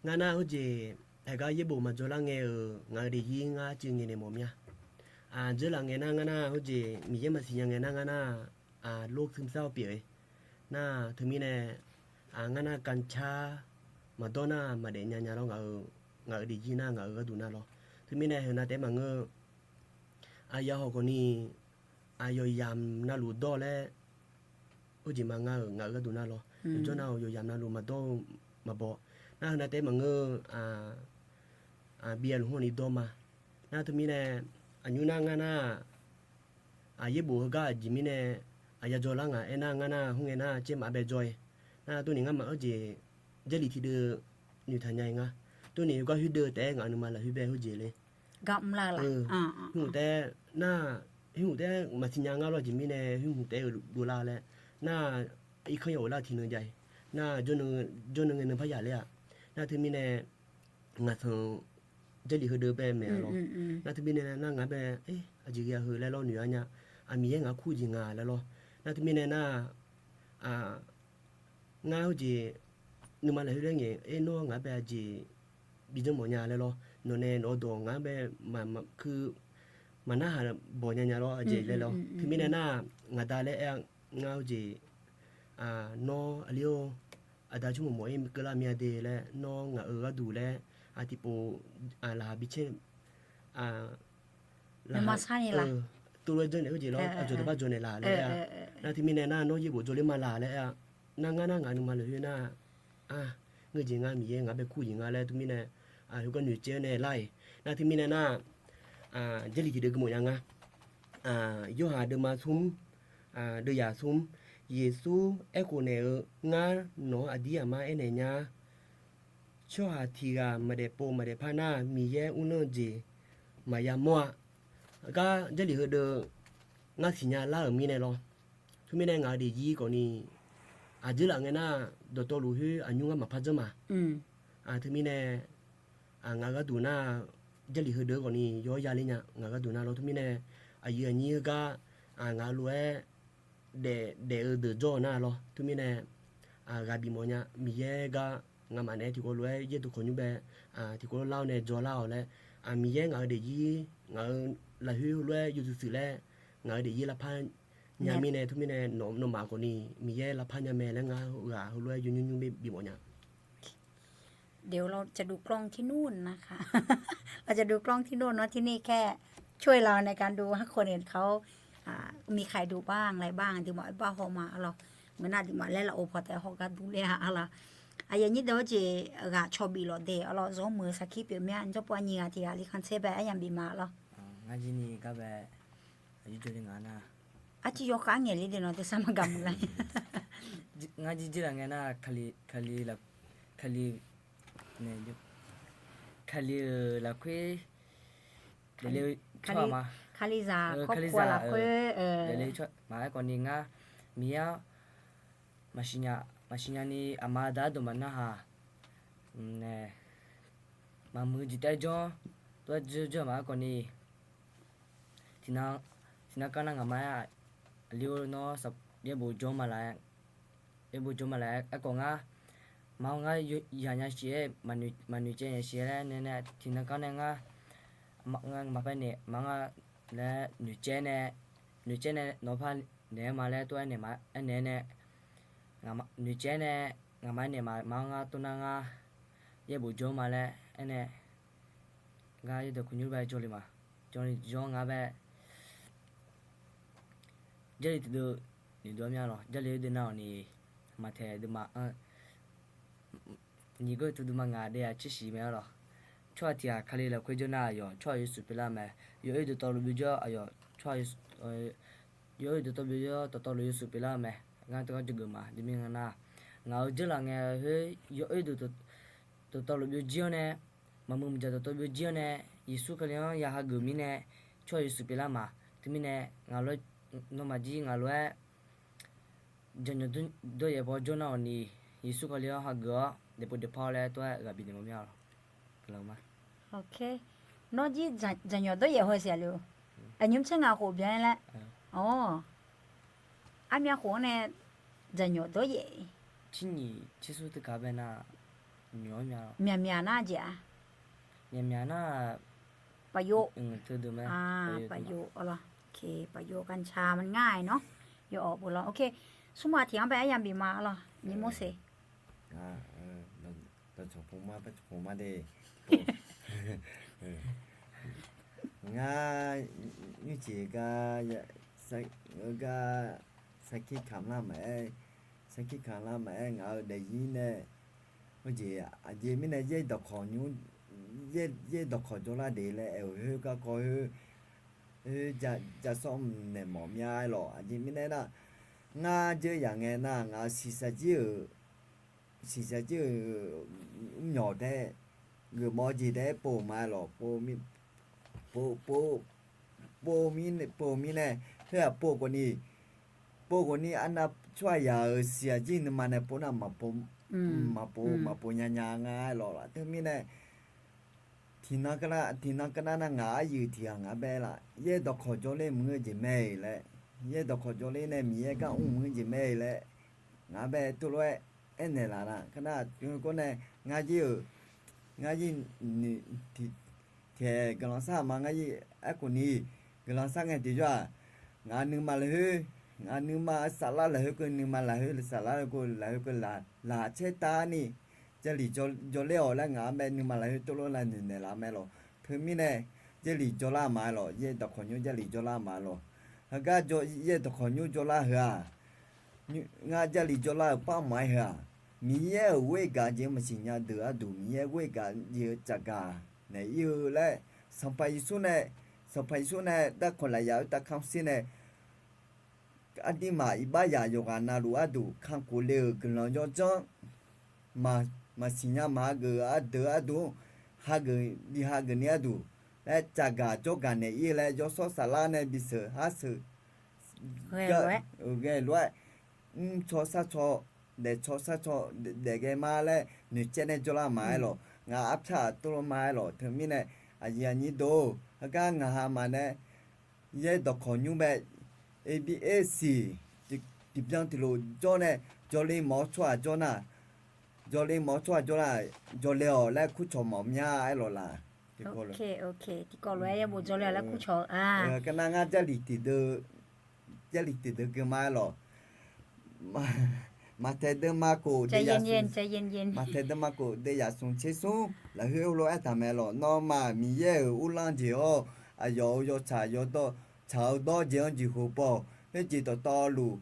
Ngar nar heujeq haeqgar yaerbof maqjawr lar ngae-euq ngaq-euq daefzir ngar cuiv ngaeq naeq mawf mir-a. Dzeurlaf ngae nar ngar nar heujeq Miqyaer maqsiq nya ngae nar ngar nar, โรคซึมเศร้า pyeuf-eu nar teumirnae, ngar nar kancar maqdawr nar maqdaef nya nya lawr, ngaq-euq daefzir nar ngaq-euq gharduq nar lawr. Teumirnae heu nar taef maqngeur-eu, aqyawf hawq khawf ni, aqyawf yamq navluf dawr laer, heujeq ma ngar-euq ngaq-euq gharduq nar lawr. Yawjawr nar-euq yawqyamq navluf maqdawr-eu maqbaw. Nar heu nar taef maqngeur-eu, bi-a luf hmr ni dawr ma. Nar teumirnae, aqnymr nar ngar nar-aq, aqyaer bof heugar aqjeq mirnae, aqya jawrlar ngaq aernar ngar nar hmr ngae nar caer maf bae jawr-e. Nar durni ngar maqanr jeq, Jarlif tiqdeuv noeqtaq nya-i ngar. Durni heugar khoerdeuv taef-aer ngaq nuima lafkhoer bae khoerjeq le. Gar mrlar-eu la. Khoer hmq taef-aer nar, khoer hmq taef-aer maqsiq nya ngar lawr jeq mirnae khoer hmq taef-aer dovlar laer nar, irkanr ya ghoflar tiqnan jav-i. Nar jawrnan ngae nan par yaf ler-aq. Nar teumirnae ngaqsanq Jarlif heudeuv bae maeq-a lawr. Nar teumirnae nar ngaq bae, aqjeq ghae-a heu laer lawr noeq-ar nya. Aq Miqyaer ngaq-anr kur jeq nga laer lawr. Nar teumirnae nar, ngar heujeq nuima lafkhoer laer ngaeq aer nawr ngaq-anr bae aqjeq bi janr mawf nya laer lawr. Nawqnae nawq-eu dawq ngaq-anr bae maqkui maqnarhaq bawq nya nya lawr aqjeq laer lawr. Teumirnae nar ngaq da laer aer-a, ngar heujeq nawr aqli-or, aqda tsawrmawq mawf-ir keuvlar mir-a de laer nawr ngaq-euq gharduq laer tiqpov laqkhaq bi caer, laqkhaq, tov lof-aer janrnaeq khoerjeq lawr aqjawq deuq bar jawrnaeq laq laer aer-a. Nar teumirnae nar nawr yaerbof jawrler ma laq laer aer-a. Nar ngar nar ngaq nuima lafkhoer nar, ngeur jeq ngar Miqyaer ngaq bae kur jeq nga laer teumirnae, heugar noeqcaer-awr nae lar-iq. Nar teumirnae nar, Jarlif tiqdeuv geufmawf nya ngar. Yorhaq deuvma smr, deuvyaq smr, Yeqsur aerkhof naeq-eu, Ngar nawq-anr aqdir aqmar aernaeq nya-a, tsawrhaq tiq ghaq maqdaef pov maqdaef par nar, Miqyaer mrnan-eu jeq maqya mawr-a. Gar Jarlif heudeuv ngar siqnya lar-euq mirnae lawr. Teumirnae ngaq-euq daefzir khawfni, aqjeq laf ngae nar, dawqtawvluf khoer aqnymr ngar maqpar janr ma. Teumirnae ngaq-euq gharduq nar, Jarlif heudeuq khawfni yawr yaler nya ngaq-euq gharduq nar lawr. Teumirnae aqyuif aqnyir heugar ngaq-euq lof-aer daef daef-eu deuq jawr-eu nar lawr. Teumirnae ghaq bifmawf nya. Miqyaer gar nga'maf naeq-aer tiqkawv lof-aer yaerdawq khawqnymr bae tiqkawv lar-awr nae jawrlar-awq laer, Miqyaer ngaq-euq daefzir ngaq-euq lafkhoer heulof-aer yawshuif shuif laer ngaq-euq daefzir lavpar nya mirnae, teumirnae nawmaf khawfni Miqyaer lavpar nya mae laer ngar ghaq heulof-aer yawnymr nymr bifmawf nya. เดี๋ยวเราจะดูกล้องที่นู่นนะคะ เราจะดูกล้องที่นู่นเนาะ ที่นี่แค่ช่วยเราในการดู ให้คนอื่นเขา มีใครดูบ้างอะไรบ้าง aqduimaf-aer bar haw ma arlawr. Ngeur nar aqduimaf laer laf-eu paw taef hawgar dur ler-a arlawr. Aqyuif aqnyir deuq-or jeq ghaq cawq bif lawq de arlawr. Zawr meuq sarkir pyeuf mya, jawrpov aqnyir ghaq tiq ghaq li kantser bae aryamq bif ma arlawr. Ngar jir ni gar bae, aqyuif jawr ni ngaq nar, arjir yawkhav ngaeq ler de nawq tersar maqgaq meuq lar. Ngar jir jir laf ngae nar, Kali, Kali, Kali-euq lafkhoer, Kalizaq, Kalizaq lafkhoer, ma aerkhawf ni ngar Miqyaer-anr maqsiq nya ni aqma aqda-anr dawq maqnar haq nae, maqmuiq jeq taef-aer jawr, tov-aer jawr jawr ma aerkhawf ni, tiqnan, tiqnan kar nar ngaqma-aer aqli-or nawr yaerbof jawr ma laf-aer, yaerbof jawr ma laf-aer aerkhawf ngar, ma-awr ngar yaq nya siq-aer, maqnoeq caev nya siq-aer laer nae nae tiqnan kar nae ngar, ngar maqpaer naeq ma nga laer noeqcaev nae, noeqcaev nae nawq-anr par naeq-aer ma laer tov-aer naeq ma aernaeq-aer nae, noeqcaev nae ngaqma-aer naeq ma ma-awr ngar tov nar ngar yaerbof jawr ma laer aernae, ngar yaerdawq khawqnymr bae jawrle ma, jawrle jawr ngar bae, Jarlif tiqdeuv noeqdov-aer mya lawq. Jarlif-eu deuq nar-awq ni, maqtaeq deuq ma, nyiq geur teu deuq ma ngaq daef-aq tser shiq mae arlawq. Tsawrhaq tiq ghaq Kali lafkhoer jawr nar aqyawf tsawrhaq yawshuif pyeuflar mae. Yawoer dawqtawvluf byovjawr aqyawf tsawrhaq, yawoer dawqtawv byovjawr dawqtawvluf yawshuif pyeuflar-eu mae. Ngar teugar jawrgeuf ma. Teumirnae nga nar, ngaq-euq jeurlaf ngae khoer yawoer dawqtawvluf byovjir-awr nae, maqmuiq maqjaq dawqtawv byovjir-awr nae, Yeqsur Kali-anr ya hageuf mirnae, tsawrhaq yawshuif pyeuflar ma. Teumirnae ngaq lof-aer, nawmaf jir ngaq lof-aer jaqnyawq dawryaef paw jawr nar-awq ni, Yeqsur Kali-anr hageuf-awr daefpov daefpar-awr laer tov-aer ghaq bifnaeq mawf mya-awq. Nawr jir jaqnyawq dawryaef haw siq-a le-eu, aqnymr tser ngaq khof byan-aer laer. Awr, armyav khof-anr nae jaqnyawq dawryaef, tser nyiq tser smr teuka bae nar, myaqmyaq nar jeq-a, myaqmyaq nar, pafyov, pafyov, pafyov กัญชา มันง่ายเนาะ yawawq beu lawr. Smr ghaq tiq-anr bae aryamq bif ma arlawr, nyi morseq. Ngar, ngar nymrjeq gar, gar, sarkir kamq lar maqaer, sarkir kamq lar maqaer ngaq-euq daefzir nae, heujeq aqjeq mirnae yaer dawqkawq nymr yaer dawqkawq jawrlar de laer aer-euq khoer garkawv khoer, ja sawr naeq mawf mya aer lawq. Aqjeq mirnae nar, ngar dzeur yaq ngae nar, ngaq-euq siqsaqjir-euq siqsaqjir-euq mrmyawq taef, geufmawf-eu jeq taef-aer pov-euq ma aer lawq. Pov, pov, pov mirnae, khoer-aq pov khawfni, pov khawfni arnav tsawrhaq yaq-euq siqsaqjir nuima nae pov nar, maqpov, maqpov nya nya nga aer lawq. Teumirnae tiqnan, tiqnan keuv nar nar ngaq aryuif tiq ghaq ngaq bae laf, yaer dawqkawq jawrler maqngeur jeq mae-iq laer, yaer dawqkawq jawrler nae Miqyaer gar mr maqngeur jeq mae-iq laer, ngaq bae teulof-aer aernaeq laf nar, keuv nar, teulof-aer nae, ngar jir-euq, ngar jir noeq tiq, tiqaeq guiqlanq sar-euq ma ngar jir. Aerkhawfni guiqlanq sar ngae tiqjawr-aq, ngaq nuima lafkhoer, ngaq nuima saflar lafkhoer keuv, nuima lafkhoer saflar lafkhoer keuv, lafkhoer keuv laq, laqcaer tavni, Jarlif jawrler-awq laer ngaq-anr bae nuima lafkhoer teulof lar noeqnaeq laf mae lawq. Teumirnae, Jarlif jawrlar ma aer lawq. Yaer dawqkawq nymr Jarlif jawrlar ma aer lawq. Heugar yaer dawqkawq nymr jawrlar heu-aq, ngar Jarlif jawrlar-euq par maqaer heu-aq, Miqyaer-euq ghoer gaq jeq-anr maqsiq nya deuq arduq, Miqyaer ghoer gaq jeq-eu tsafgaq naeq ir-eu laer, Sanqpaq Yeqsur nae, Sanqpaq Yeqsur nae darkawq laf yaf khoertav kamr sir nae, aqduimaf iqbax yaq yawqghaq navluf arduq kakhof le-euq guiqlanq yawdzanr, maqsiq nya maq hageuf ardeuq arduq-anr hageuf, bi hageuf ni arduq laer tsafgaq jawrgaq naeq ir laer yawshawr saflar nae bisheuq harsheuq ghae lof-aer, mrcaw sharcaw, daefcaw sharcaw daef ghae ma laer noeqcaev nae jawrlar ma aer lawq. Ngaq arpyar-aq tov lof ma aer lawq. Teumirnae aqyuif aqnyir deuq-or, heugar ngaq ha maqnae yaer dawqkawq nymr bae, A B A siq tiqbyan tiqlof jawr nae, jawrle mawf-awr tsawrhaq jawr nar, jawrle mawf-awr tsawrhaq jawr nar, jawrle-awq laer kurcawq mawf mya aer lawq laq. Tiqkawv lof-aer yaerbof jawrle-awq laer kurcawq-eu, keuv nar ngar Jarlif tiqdeuv, Jarlif tiqdeuv gui ma aer lawq. Maqtaeq deuvma khof, Maqtaeq deuvma khof deuv yaf smq tser smr lafkhoer heulof-aer aertaq mae lawq. Nawmaf Miqyaer-euq uvlanr jeq-awr, aqyawf-euq yawtsaq yawdawr, tsaq-eu dawr jeq-anr jeqhu paw, khoerjeq dawqtawvluf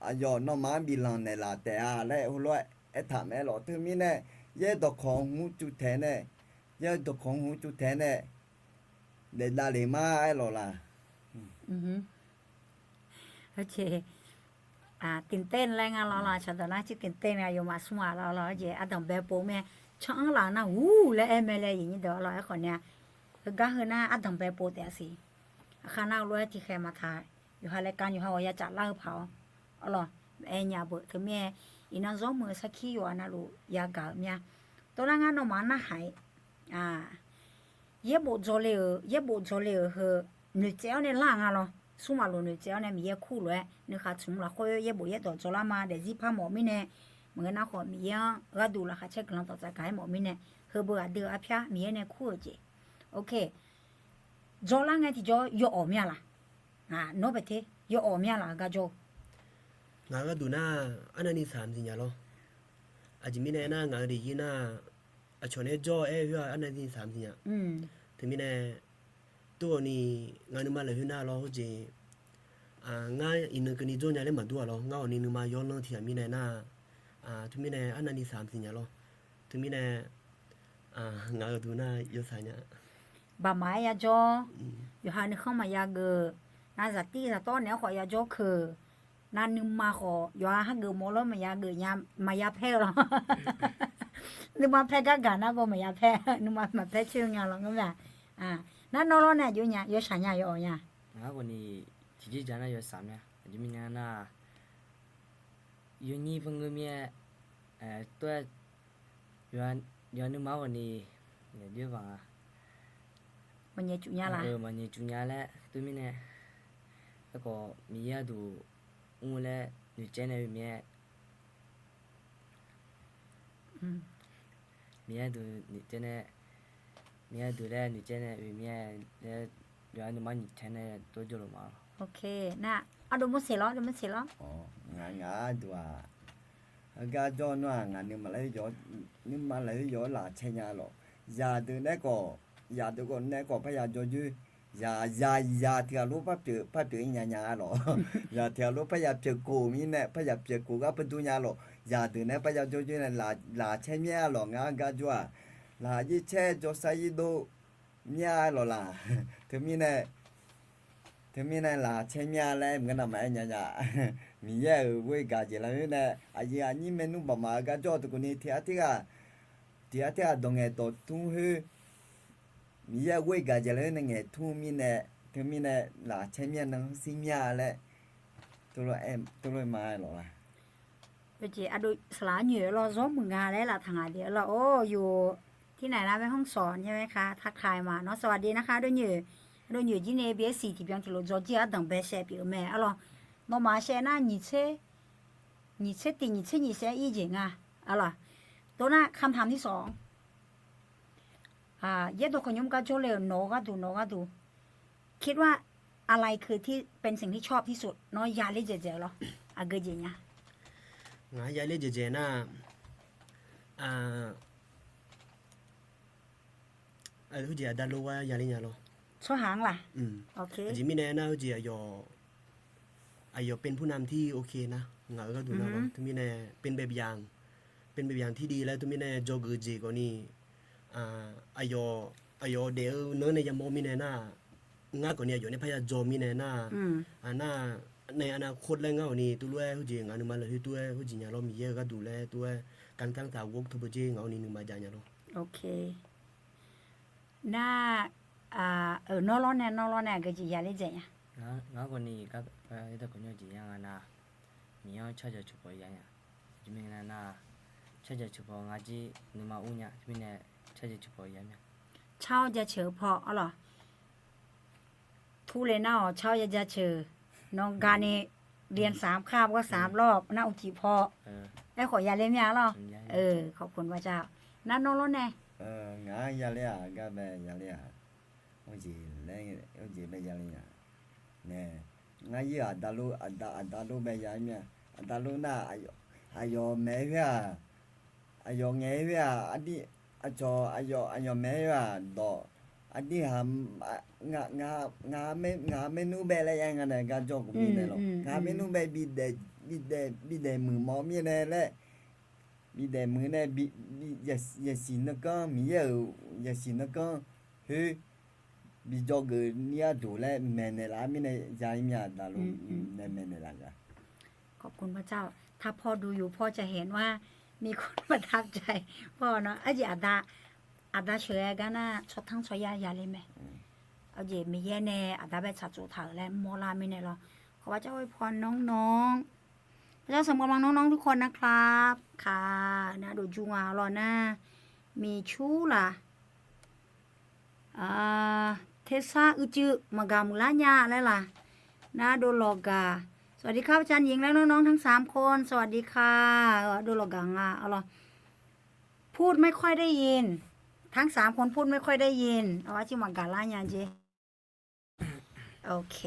aqyawf nawmaf-anr biflanq naeqlaf taef-a laer heulof-aer aertaq mae lawq. Teumirnae yaer dawqkawq hmq-anr cuvtaeq nae, yaer dawqkawq hmq-anr cuvtaeq nae daef davlef ma aer lawq laq. ตื่นเต้น laer nga lawq lawq, cawqdawq nar ตื่นเต้น nga, yawmaf smr-aq lawq lawq, jeq ardanq bae pov mae, can-anr laf nar ur laer aer mae laer, aqyuif aqnyir deuq-awr lawq. Aerkhawf ni-a, heugar heu nar ardanq bae pov taef-a siq. Aqkhar nar heulof-aer tiqkhaeq maqtaq, yawqha laer ka yawqha ghawq ya caf lar-eu paq-awr, arlawq, aer nya beuq. Teumirnae iqnan zawr muiq-eu sarkir yawqha navluf yagaq-euq mir-a. Tov lar ngar nawmaf-anr narhaq-ir, yaerbof dzawle-euq, yaerbof dzawle-euq heu noeqtsaev-awr nae lar-aq nga lawq. Smr maqlof noeqtsaev-awr nae Miqyaer kur lof-aer nuikhanr tmq lafkhoer yaerbof yaerdawq dzawlar ma. Daefzir par mawf mirnae, maqngeur nar khawf Miqyaer-anr gharduq laqkhaq caer guiqlanq dawqtsaf gaq-aer mawf mirnae, heubeu aqdui-euq arpyar Miqyaer nae kur-euq jeq. Ok. Dzawlar ngae tiqjawr yawawq mir-a laq? Nawr bae te, yawawq mir-a laq gar jawr-eu? Ngaq-euq gharduq nar, arnavni saq maqsiq nya lawr. Aqjeq mirnae aernar, ngaq-euq daefzir nar, aqcawq nae jawr-aer khoer-aq arnavni saq maqsiq nya. Teumirnae, dur-awq ni, ngaq nuima lafkhoer nar lawr hawr jeq, ngar iqnan keuvni jawr nya laer maqdur-aq lawr. Ngar-awq ni nuima yawlanr tiq ghaq mirnae nar, teumirnae arnavni saq maqsiq nya lawr. Teumirnae, ngaq-euq duq nar yawsaq nya. Baqmaq-aer yajawr, yawqha nuikhanr maqya geuf, nav zaqtir zaqtawr naeq-aer khawf yajawr keuq, nav nuima khawf yawqha hageuf mawf lawr maqya geuf nya, maqya paer-eu lawr. Nuima paer gar gaq nar baw maqya paer, nuima maqpaer coer-eu nga lawr ngeur mae-aq. Nar nawr lawr nae aqjox nya, yawshaq nya, yawawq nya. Ngar khawf ni tiqjeq ja nar yawshaq mya. Aqjeq mirnae nar, yawnyir par ngeur mir-aer, tov-aer, yawqha nuima khawf ni, naeq byoer baq nga, maqnyaeq cuf nya laq, maqnyaeq cuf nya laer tov mirnae, aerkhawf Miqyaer gharduq mr-eu laer noeqcaev nae oe mir-aer, Miqyaer gharduq noeqcaev nae, Miqyaer gharduq laer noeqcaev nae oe mir-aer laer, yawqha nuima nyiq caer nae tov jawrluf ma lawr. Ok, nar ardov mawr seq lawr, ardov mawr seq lawr. Ngaq, ngaq-euq duq-aq, heugar jawr nar-aq, ngaq nuima lafkhoer yawf, nuima lafkhoer yawf-aer laf caer nya lawq. Zaqdeuq naeq-aer khawf, zaqdeuq khawf naeq-aer khawf parya jawr joer. Zaq, zaq, zaq tiq ghaq lof par pyeuf, par pyeuf-ir nya nya-a lawq. Zaq tiq ghaq lof parya pyeuf khof mirnae, parya pyeuf khof gar par dur nya lawq. Zaqdeuq naeq-aer parya jawr joer nae laf caer myaer-a lawq. Ngar gar jawr-aq, Laqjir caer jawrsar irdov myar lawq laq. Teumirnae, teumirnae laqcaer myar laer maqngeur navmaqaer nya nya. Miqyaer-euq ghoer gaq jeq lafkhoer nae aqyuif aqnyir maernmr baqmaf-eu garjawr teukhawf ni tiq ghaq tirghaq, tiq ghaq tirghaq dawq ngaeq dawq tmr khoer, Miqyaer-euq ghoer gaq jeq lafkhoer nae ngaeq tmr mirnae, teumirnae laqcaer myar nan hanrsir myar laer teulof-aer ma-aer lawq laq. Oe jeq ardov saqlaq-anr nyoeq-eu lawr zawr muiq nga laer laftaq ngaq de-a lawr. Or, yuf tirnaeq nar แม่ฮ่องสอน nya mae ka ทักทาย ma nawr สวัสดีนะคะ ardov nyoeq. Ardov nyoeq jir nae เอสซี tiqbyan tiqlof dzawjir-a danqbae shaev pyeuf-eu mae-a lawr. Nawmaf shaev nar nyiq tser, nyiq tser tiq nyiq tser nyiq shaev ir jeq nga-a lawr. Tov nar คำถามที่สอง yaerdawq khawqnymr gar jawrle-euq nawq-eu gharduq nawq-eu gharduq คิดว่าอะไรคือที่เป็นสิ่งที่ชอบที่สุด nawr yaler dzaeqdzaeq-eu lawr. Aqgeu jeq nya. Ngaq-anr yaler dzaeqdzaeq nar, heujeq aqda lor-aer yaler nya lawr. Tsawrhaq-anr laq. Aqjeq mirnae nar heujeq aqyawf เป็นผู้นำที่โอเค nar ngaq-euq gharduq nar lawr. Teumirnae เป็นแบบอย่าง เป็นแบบอย่างที่ดี laer teumirnae dzawgeuf jeq khawf ni, aqyawf, aqyawf daef-eu nanr nae yamawr mirnae nar, ngar khawf ni aqyawf nae parya dzaw mirnae nar, nar nae อนาคต laer ngar khawf ni tuvlof-aer heujeq ngaq nuima lafkhoer tov-aer heujeq nya lawr, Miqyaer-euq gharduq laer tov-aer การตั้งสาวก teu beujeq ngaq khawf ni nuima jav nya lawr. Nar, nawr lawr nae, nawr lawr nae aqgeu jeq yaler dzaeq nya. Ngar khawf ni, yaerdawq khawqnymr jeq ya nga nar, Miqyaer-anr carjeuq ceuq paw ya nya. Aqjeq mirnae nar, carjeuq ceuq paw ngar jir nuima ur nya. Aqjeq mirnae carjeuq ceuq paw ya mya. Car-awr jaceuq-eu paw-a lawq. Turle nar-awq car-awr ya jaceuq. Nawr gani เรียนสามคาบก็สามรอบ nar uqcif paw. Aerkhawf yaler mya lawr. Nar nawr lawr nae. Ngaq-anr yaler-aq gar bae yaler-aq, jeq laer, jeq bae yaler nya nae, ngar yir-aq aqda lor, aqda, aqda lor bae ya mya. Aqda lor nar, aqyawf maeq khoer-aq, aqyawf ngaeq khoer-aq, aqdir, aqcawq aqyawf, aqyawf maeq khoer-aq dawq, aqdir, ngaq-euq maernmr bae laer ya nga nae gar jawr-eu mirnae lawr. Ngaq-euq maernmr bae bidaef, bidaef muiq mawf mirnae laer, bidaef muiq nae, yasiq nanrganr, Miqyaer-euq yasiq nanrganr khoer bi dzawgeuf ni arduq laer maeqnaeq laf-ar mirnae ya-ir mya daqlof nae maeqnaeq laf-eu-a. ขอบคุณพระเจ้า ถ้าพ่อดูอยู่พ่อจะเห็นว่ามีคนประทับใจพ่อเนาะ Aqjeq aqda, aqda sheuqghae gar nar tsawrtanr tsawryar yaler mae. Aqjeq Miqyaer nae aqda bae tsaqtsov taq-euq laer mawrlar mirnae lawr. ขอพระเจ้าอวยพรน้องๆ พระเจ้าทรงกำลังน้องๆทุกคนนะครับ ค่ะ nar dovjur nga lawr nar, miqcur laf, tersar uicuiv maqgaq muiqlar nya laer laf, nar dovlawq gaq. สวัสดีครับอาจารย์หญิง และน้องๆทั้งสามคน สวัสดีค่ะ dovlawq gaq nga lawr. พูดไม่ค่อยได้ยิน ทั้งสามคนพูดไม่ค่อยได้ยิน arciv maqgaq lar nya jeq. Ok.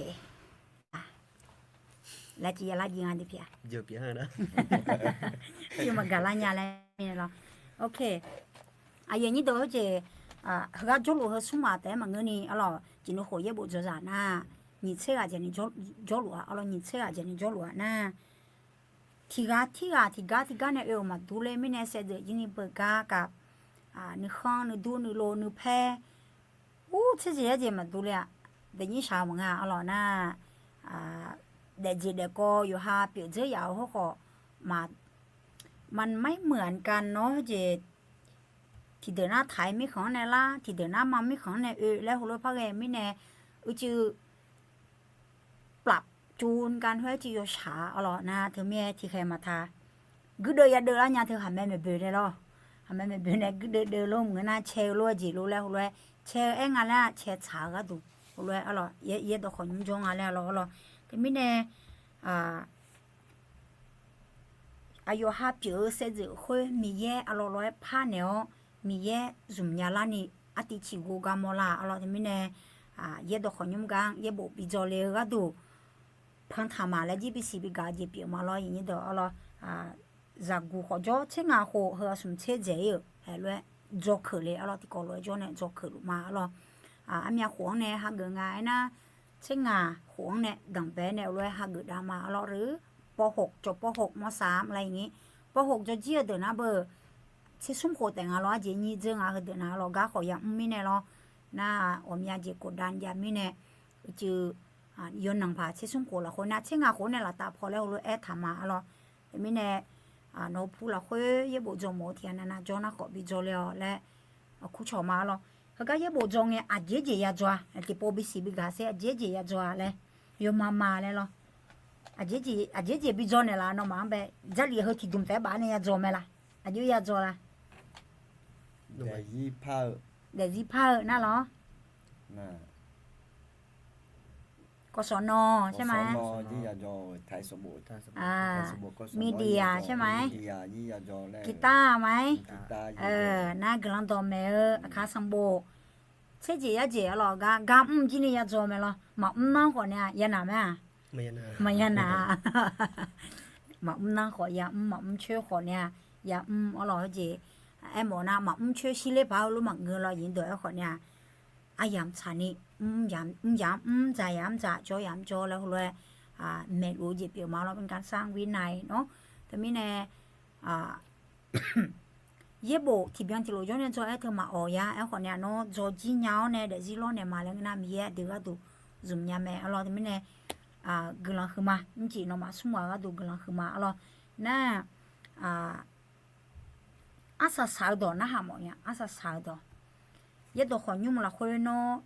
Laer civ yalar jiv nga dui pyeuf-a. Civ maqgaq lar nya laer lawr. Ok. Aqyuif aqnyir deuq-eu jeq, heugar jawrluf heu smr maq taef-aer maqngeur ni-a lawq. Jeq nuikhof yaerbof dzawzaq nar, nyiq tser ghaq jeq ni jawrluf-a lawr, nyiq tser ghaq jeq ni jawrluf-a nar, tiq ghaq tirghaq tiq gar tiq gar nae oe-euq maqdur ler mirnae saevdzeuf jir ni beugar kaf, nuikhanr nuidur nuilov nuipaer, ur tser jeq yaer jeq maqdur ler-a. Daefnyir shaq-eu maqnga-a lawq nar, daefjeq daefkawv yawqha pyeuf dzeur yaf-eu hawrkhawf, มันไม่เหมือนกันเนาะ jeq tiqdeuq nar taq-ir mirkhanq-anr nae lar, tiqdeuq nar ma mirkhanq-anr nae oe laer heulof-aer par ghae mirnae, uicuiv ปรับจูนกัน khoer civ yawshaq-a lawq nar, teumirnae tiqkhaeq maqtaq, guirdeuv yadeuv lar nya teu khaqmae maeqboeq nae lawr. Khaqmae maeqboeq nae guirdeuv deuv lor maqngeur nar cae-eu lof-aer jeq lof laer heulof-aer cae-eu aer nga laer cae tsaq-eu gharduq heulof-aer-a lawq, yaerdawq khawqnymr jawr nga laer-a lawq-a lawq. Teumirnae aqyawf ha pyeuf-eu saevdzeuf khoer Miqyaer aqlawq lawq-aer parnaeq-awr, Miqyaer zmq nya larni artiv ciqgov gar mawrlar-a lawq. Teumirnae yaerdawq khawqnymr gar-anr yaerbof bi dzawle-eu gharduq, panqtaq maq laer jir bisiq bigaq jeq pyeuf ma lawr. Aqnyir deuq-a lawq, zaqguq khawf jawr tser ngaq khof heu-aq smq tser dzaeq-ir-euq haeq lof-aer dzawkeuq le-a lawq. Tiqkawv lof-aer jawr nae dzawkeuq luf ma-a lawq. Armyav khof-anr nae hageuf nga aernar, tser ngaq khof-anr nae danqbae nae lof-aer hageuf dav ma-a lawq. Reu ป.หก จบ ป.หก ม.สาม อะไรอย่างนี้ ป.หก jawrjir-eu deuq nar beu tser smr khof taef nga lawr, arjeq nyir dzeur nga heudeuq na lawr, gar khawf yamr mirnae lawr. Nar ghawqmya jeq khofdav jav mirnae, uicuiv yawnanq paq tser smr khof lafkhoer nar tser ngaq khof nae laftav paw laer heulof-aer aertaq ma arlawr. Teumirnae nawq-eu pu lafkhoer yaerbof dzaw mawf-eu tiqghaq navnav jawr nar khawf bi dzaw le-awq laer kurcawq ma arlawr. Heugar yaerbof dzaw ngae aqjeq jeq ya dzaw-a, tiqpov bisiq bigaq sher aqjeq jeq ya dzaw-a laer, yawma ma laer lawr. Aqjeq jeq bi dzaw naeqlaf nawmaf-anr bae, Jarlif heu tiqdmq taef-aer baf nae ya dzaw mae la? Aqjox ya dzaw la? Daefzir par-eu nar lawr. Kawsawq nawr saer ma-aer, Miqdiq-aq saer ma-aer, Guitar ma-aer, nar guiqlanq dawqmaeq-eu aqkar sanqbof tser jeq yar jeq arlawq gar gar mr jir ni ya dzaw mae lawr. Maqmr nar khawf nae-a ya naq mae-a? Maqya naq. Maqmr nar khawf ya mr, maqmr coer khawf nae-a ya mr arlawq. Heujeq aermawf nar maqmr coer shirler paq-aer heulof maqngeur lawr, yif dawq-aer khawf nae-a aryamq tsaqni, mr yamq mr, dzaq yamq mr, dzaq jawr yamq mr jawr laer heulof-aer maeqluf-eu jeq pyeuf ma lawr, เป็นการสร้างวินัย nawr. Teumirnae yaerbof tiqbyan tiqlof jawr nae dzaw-aer teu maqawq ya. Aerkhawf nae-a nawr dzaw jir nya-awr nae daefzir lawr naeq ma laer ngeur nar Miqyaer aqdui gharduq zmq nya mae arlawr. Teumirnae guiqlanq huiqma, mrcif nawmaf smr ghaq gharduq guiqlanq huiqma arlawr. Nar arsaq saq-eu dawq narhaq mawf nya, arsaq saq-eu dawq. Yaerdawq khawf nymr lafkhoer nawr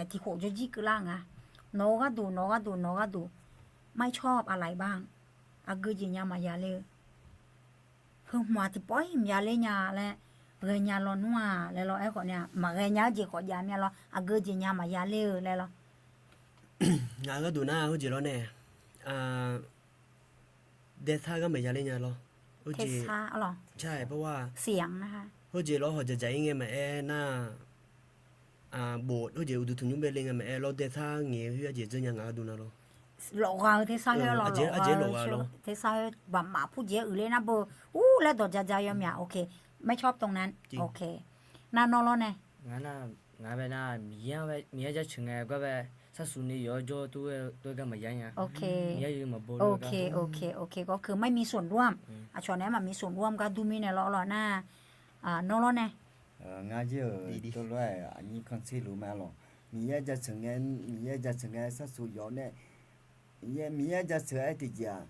tiqkhof jawrjir keuvlar nga. Nawq-eu gharduq, nawq-eu gharduq, nawq-eu gharduq, ไม่ชอบอะไรบ้าง aqgeu jeq nya maqya ler-eu, heu hmq-aq tiqpawf-iq maqya ler nya laer ghaenya lawnmr-aq laer lawr. Aerkhawf nae-a maqghae nya-eu jeq khawf jav mir-a lawr, aqgeu jeq nya maqya ler-eu laer lawr. Ngaq-eu gharduq nar heujeq lawr nae daesar gar maqya ler nya lawr. Heujeq, heujeq lawr hawq dzaqdzaq-ir ngae maqaer nar, bof heujeq uqduq tanqnymr bae le ngae maqaer lawr, daesar ngaeq-eu khoer aqjeq dzeur nya ngaq gharduq nar lawr. Lawfgha-eu tersar khoer lawr, tersar khoer baqmaf purjeq-aer uiqler nar beu, ur laer dawq ja ja yawmyaq, ok. ไม่ชอบตรงนั้น ok. Nar nawr lawr nae, ngaq bae nar, Miqyaer jaceuq ngae gar bae, sarsuq ni yawq-aer jawr tov-aer gar maqya nya. Ok, ok, ok, ก็คือไม่มีส่วนร่วม aqcawq naeq-aer maqmi ส่วนร่วม gar dur mirnae lawr lawr nar, nawr lawr nae, ngar jir-euq tov lof-aer aqnyir kanr tser luf ma lawq. Miqyaer jaceuq ngae, Miqyaer jaceuq ngae sarsuq yawq nae, Miqyaer jaceuq-aer tiqjeq-aq,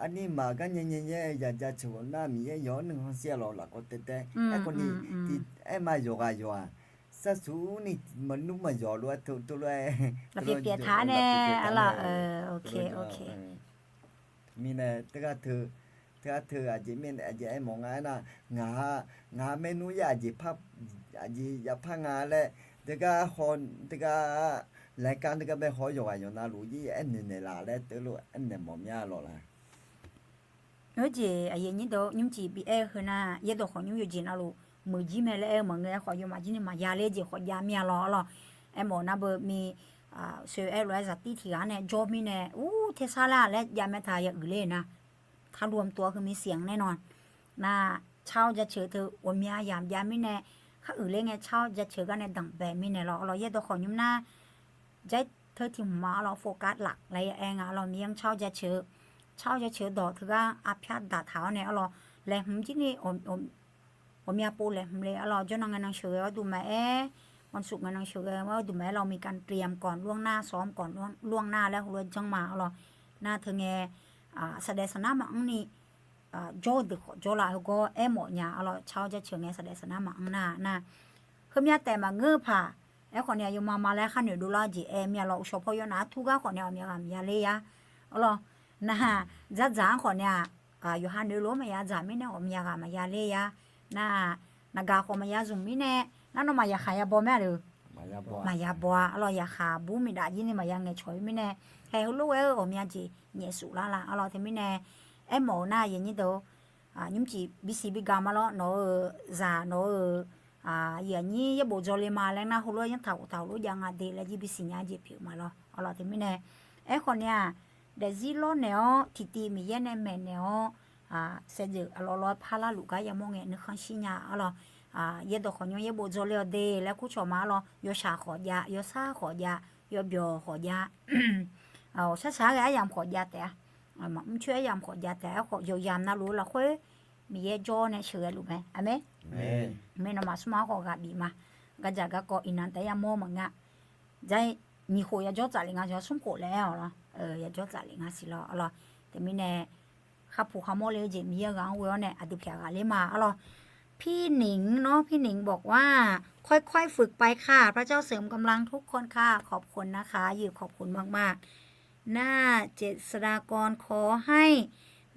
arnir maqgar nyae nyae nyae ya jaceuq nar Miqyaer yawq-anr nuikhanr shir-a lawq lafkawv taev taev. Aerkhawf ni, aer ma yawqghaq yawq-aq, sarsuq ni maqnmr maqyawq lof-aer tov lof-aer, lafpyeuf pyeuf taq nae, ok, ok. Mirnae teugar teu, teugar teu aqjeq mirnae aqjeq aermawf nga aernar, ngaq-a, ngaq-a maernmr yaer aqjeq par, aqjeq yapar nga laer, teugar haw, teugar laeqkar teugar bae haw-awr yawqghaq yawqnav luf jir aernaeq naeqlaf laer teulof aernaeq mawf mya lawq la. Heujeq aqyuif aqnyir deuq nymrcif bi aer-eu heu nar, yaerdawq khawf nymr yawjeq navluf muiq jir mae laer aer-eu maqngeur. Aerkhawf yawmaf jir ni maqya ler jeq khawf jav mir-a lawq arlawq. Aermawf nar beu mi, soe aer lof-aer zaqtir tiq ghaq nae jawr mirnae ur tersar lar laer jav mae taq ya uiqler nar, ถ้ารวมตัวคือมีเสียงแน่นอน nar, car-awr jaceuq teu ghawqmya yamq jav mirnae, khar uiqler ngae car-awr jaceuq gar nae danqbae mirnae lawq arlawq. Yaerdawq khawf nymr nar, jaer teu tiq hmq ma arlawq, โฟกัสหลัก laer ya aer nga arlawq. Miqyaer-anr car-awr jaceuq, car-awr jaceuq dawq teugar arpyar daqtaq-awr nae arlawq, laeqhmq jir ni ghawqmya pov laeqhmq le arlawq. Jawrnan ngae nan sheuqghae-awr duq maqaer, วันศุกร์ ngae nan sheuqghae-awr duq maqaer lawq, มีการเตรียมก่อนล่วงหน้า ซ้อมก่อนล่วงหน้า laer heulof-aer janr ma arlawq. Nar teu ngae, saqdaef saqnar maqanr ni jawr-eu deuq khawf jawrlaf heugawr aermawf nya arlawq. Car-awr jaceuq ngae saqdaef saqnar maqanr nar nar, heumya taef maqngeur-eu paq. Aerkhawf nae yawma ma laer khar noeqdov lar-eu jeq aer mir-a lawq. Uqshawq paw yawnav-anr tur gar khawf nae ghawqmya ghaq maqya ler ya arlawq. Nar, dzardzaq-anr khawf nae-aq, yawqha noeqlof-anr maqya dzaq mirnae ghawqmya ghaq maqya ler ya. Nar, naqgaq khawf maqya zmq mirnae, nar nawmaf yaqkhaq ya baw mae-a le. Maqya baw-a arlawq. Yaqkhaq bur miqdaf jir ni maqya ngaeqcawq-ir mirnae, haeq heulof ghae-eu ghawqmya jeq nyaef suf lar la arlawq. Teumirnae aermawf-eu nar aqyuif aqnyir deuq, nymrcif bisiq biga ma lawr. Nawq-euq zaq nawq-euq aqyuif aqnyir yaerbof dzaw le ma laer nar, heulof-aer yanrtaq khoftaq heulof jav nga de laer jir bisiq nya jeq pyeuf ma lawr arlawq. Teumirnae aerkhawf nae-aq, daefzir lawr naeq-awr tiqtiv Miqyaer nae maeqnaeq-awr, saevdzeuf arlawr lawr-aer parlar luf gar yamawr ngae nuikhanr shir nya arlawq. Yaerdawq khawf nymr yaerbof dzaw le-awq de laer kurcawq ma arlawq. Yawshaq khawf jav, yawsar khawf jav, yawbyawq khawf jav, ghawqshar shaq-aer ghae aryamq khawf jav taef-a, maqmr coer aryamq khawf jav taef-a. Aerkhawf yawqyamq navluf-eu lafkhoer Miqyaer jawr nae sheuqghae luf mae. Aqmeq. Aqmeq. Nawmaf smrma khawf ghaq bif ma. Gardzaq garkawv iqnan taef-aer yamawr maqngeur-a. Jair nyiq khof yajawr tsaf lef nga, smr khof laer-aer-awq lawr. Yajawr tsaf lef nga siq lawr arlawr. Teumirnae kharpuq kharmawr le-eu jeq Miqyaer-eu ghaq-anr ghoe-awr nae aqdui pyaq ghaqler ma arlawr. พี่หนิง nawr, พี่หนิง บอกว่า ค่อยๆฝึกไปค่ะ พระเจ้าเสริมกำลังทุกคนค่ะ ขอบคุณนะคะ ขอบคุณมากๆ หน้าเจษฎากร ขอให้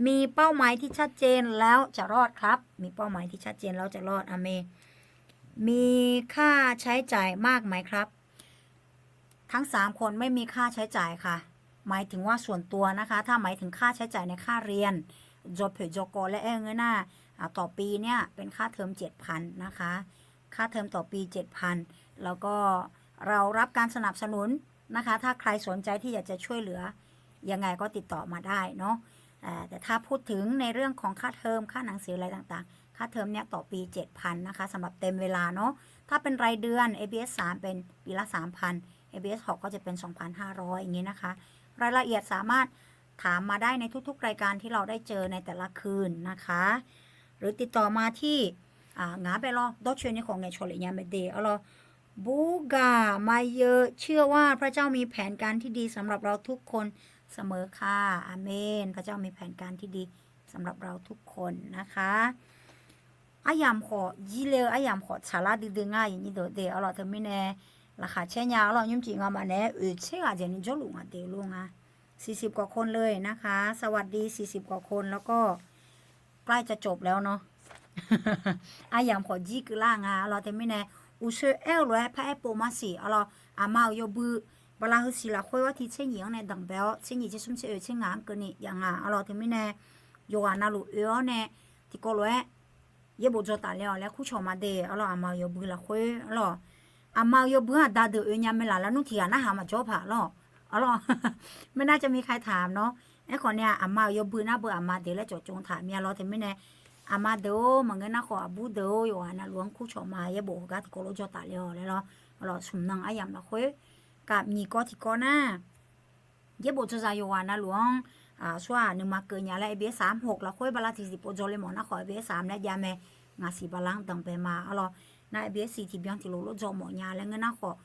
มีเป้าหมายที่ชัดเจนแล้วจะรอดครับ มีเป้าหมายที่ชัดเจนแล้วจะรอด อาเมน มีค่าใช้จ่ายมากไหมครับ ทั้งสามคนไม่มีค่าใช้จ่ายค่ะ หมายถึงว่าส่วนตัวนะคะ ถ้าหมายถึงค่าใช้จ่ายในค่าเรียน dzawpoeq dzawkawv laer aer-eu ngeur nar, ต่อปีเนี่ยเป็นค่าเทอมเจ็ดพันนะคะ ค่าเทอมต่อปี เจ็ดพัน แล้วก็เรารับการสนับสนุนนะคะ ถ้าใครสนใจที่อยากจะช่วยเหลือ ยังไงก็ติดต่อมาได้เนาะ แต่ถ้าพูดถึงในเรื่องของค่าเทอม ค่าหนังสืออะไรต่างๆ ค่าเทอมเนี่ยต่อปี เจ็ดพันนะคะ สำหรับเต็มเวลาเนาะ ถ้าเป็นรายเดือน เอ บี เอส สาม เป็นปีละ สามพัน เอ บี เอส หก ก็จะเป็น สองพันห้าร้อย อย่างนี้นะคะ รายละเอียดสามารถถามมาได้ในทุกๆรายการที่เราได้เจอในแต่ละคืนนะคะ หรือติดต่อมาที่ อ่า ngaq-anr bae lawr dawrcoeni khawf ngaeqcawq lef nya mae de arlawr. Burgaq Maqyeu เชื่อว่าพระเจ้ามีแผนการที่ดีสำหรับเราทุกคนเสมอค่ะ อาเมน พระเจ้ามีแผนการที่ดีสำหรับเราทุกคนนะคะ aryamq khawf jir le-eu aryamq khawf tsaqlar duidui nga, aqyuif nyir deuq de arlawr. Teumirnae laqkhaq caer nya arlawr. Nymrcif ngamaf naeq-aer oeq tser ghaq jeq ni jawrluf ngaq de lor nga. สี่สิบกว่าคนเลยนะคะ สวัสดี สี่สิบกว่าคน แล้วก็ใกล้จะจบแล้วเนาะ aryamq khawf jir keuvlar nga arlawr. Teumirnae uqshoe aer-eu lof-aer paraer pov maqsiq arlawr. Aqma-euq yawbui bala heu siq lafkhoer arti tser nyiq-anr nae danqbae-awr, tser nyiq tser smr tser oe tser ngaq-anr keuvni jav nga arlawr. Teumirnae yawqghaq navluf oe-awr nae tiqkawv lof-aer yaerbof dzaw taf le-awq laer kurcawq ma de arlawr. Aqma-euq yawbui lafkhoer arlawr. Aqma-euq yawbui-anr aqda deuq oe nya mae laf lar nmr tiq ghaq narhaq maqjawr paq lawr arlawr. ไม่น่าจะมีใครถามเนาะ Aerkhawf nae aqma-euq yawbui nar beu aqma deuq laer cawqcawv taq mir-a lawr. Teumirnae aqma deuq-or, maqngeur nar khawf aqbur deuq-or, yawqghaq navluf-anr kurcawq ma, yaerbof heugar tiqkawv lof dzaw taf le-awq laer lawr. Arlawr, smq nan aryamq lafkhoer kaf nyiq kawv tiqkawv nar yaerbof dzawzaq yawqghaq navluf-anr, aqsur-aq nuima keuv nya laer เอ บี เอส สาม หก lafkhoer bala tiqsiq pov dzaw le mawf nar khawf เอ บี เอส สาม laer jav mae. Ngaqsiq bala-anr danqbae ma arlawr. Nar เอ บี เอส สี่ tiqbyan tiqlof lof dzaw mawf nya laer ngeur nar khawf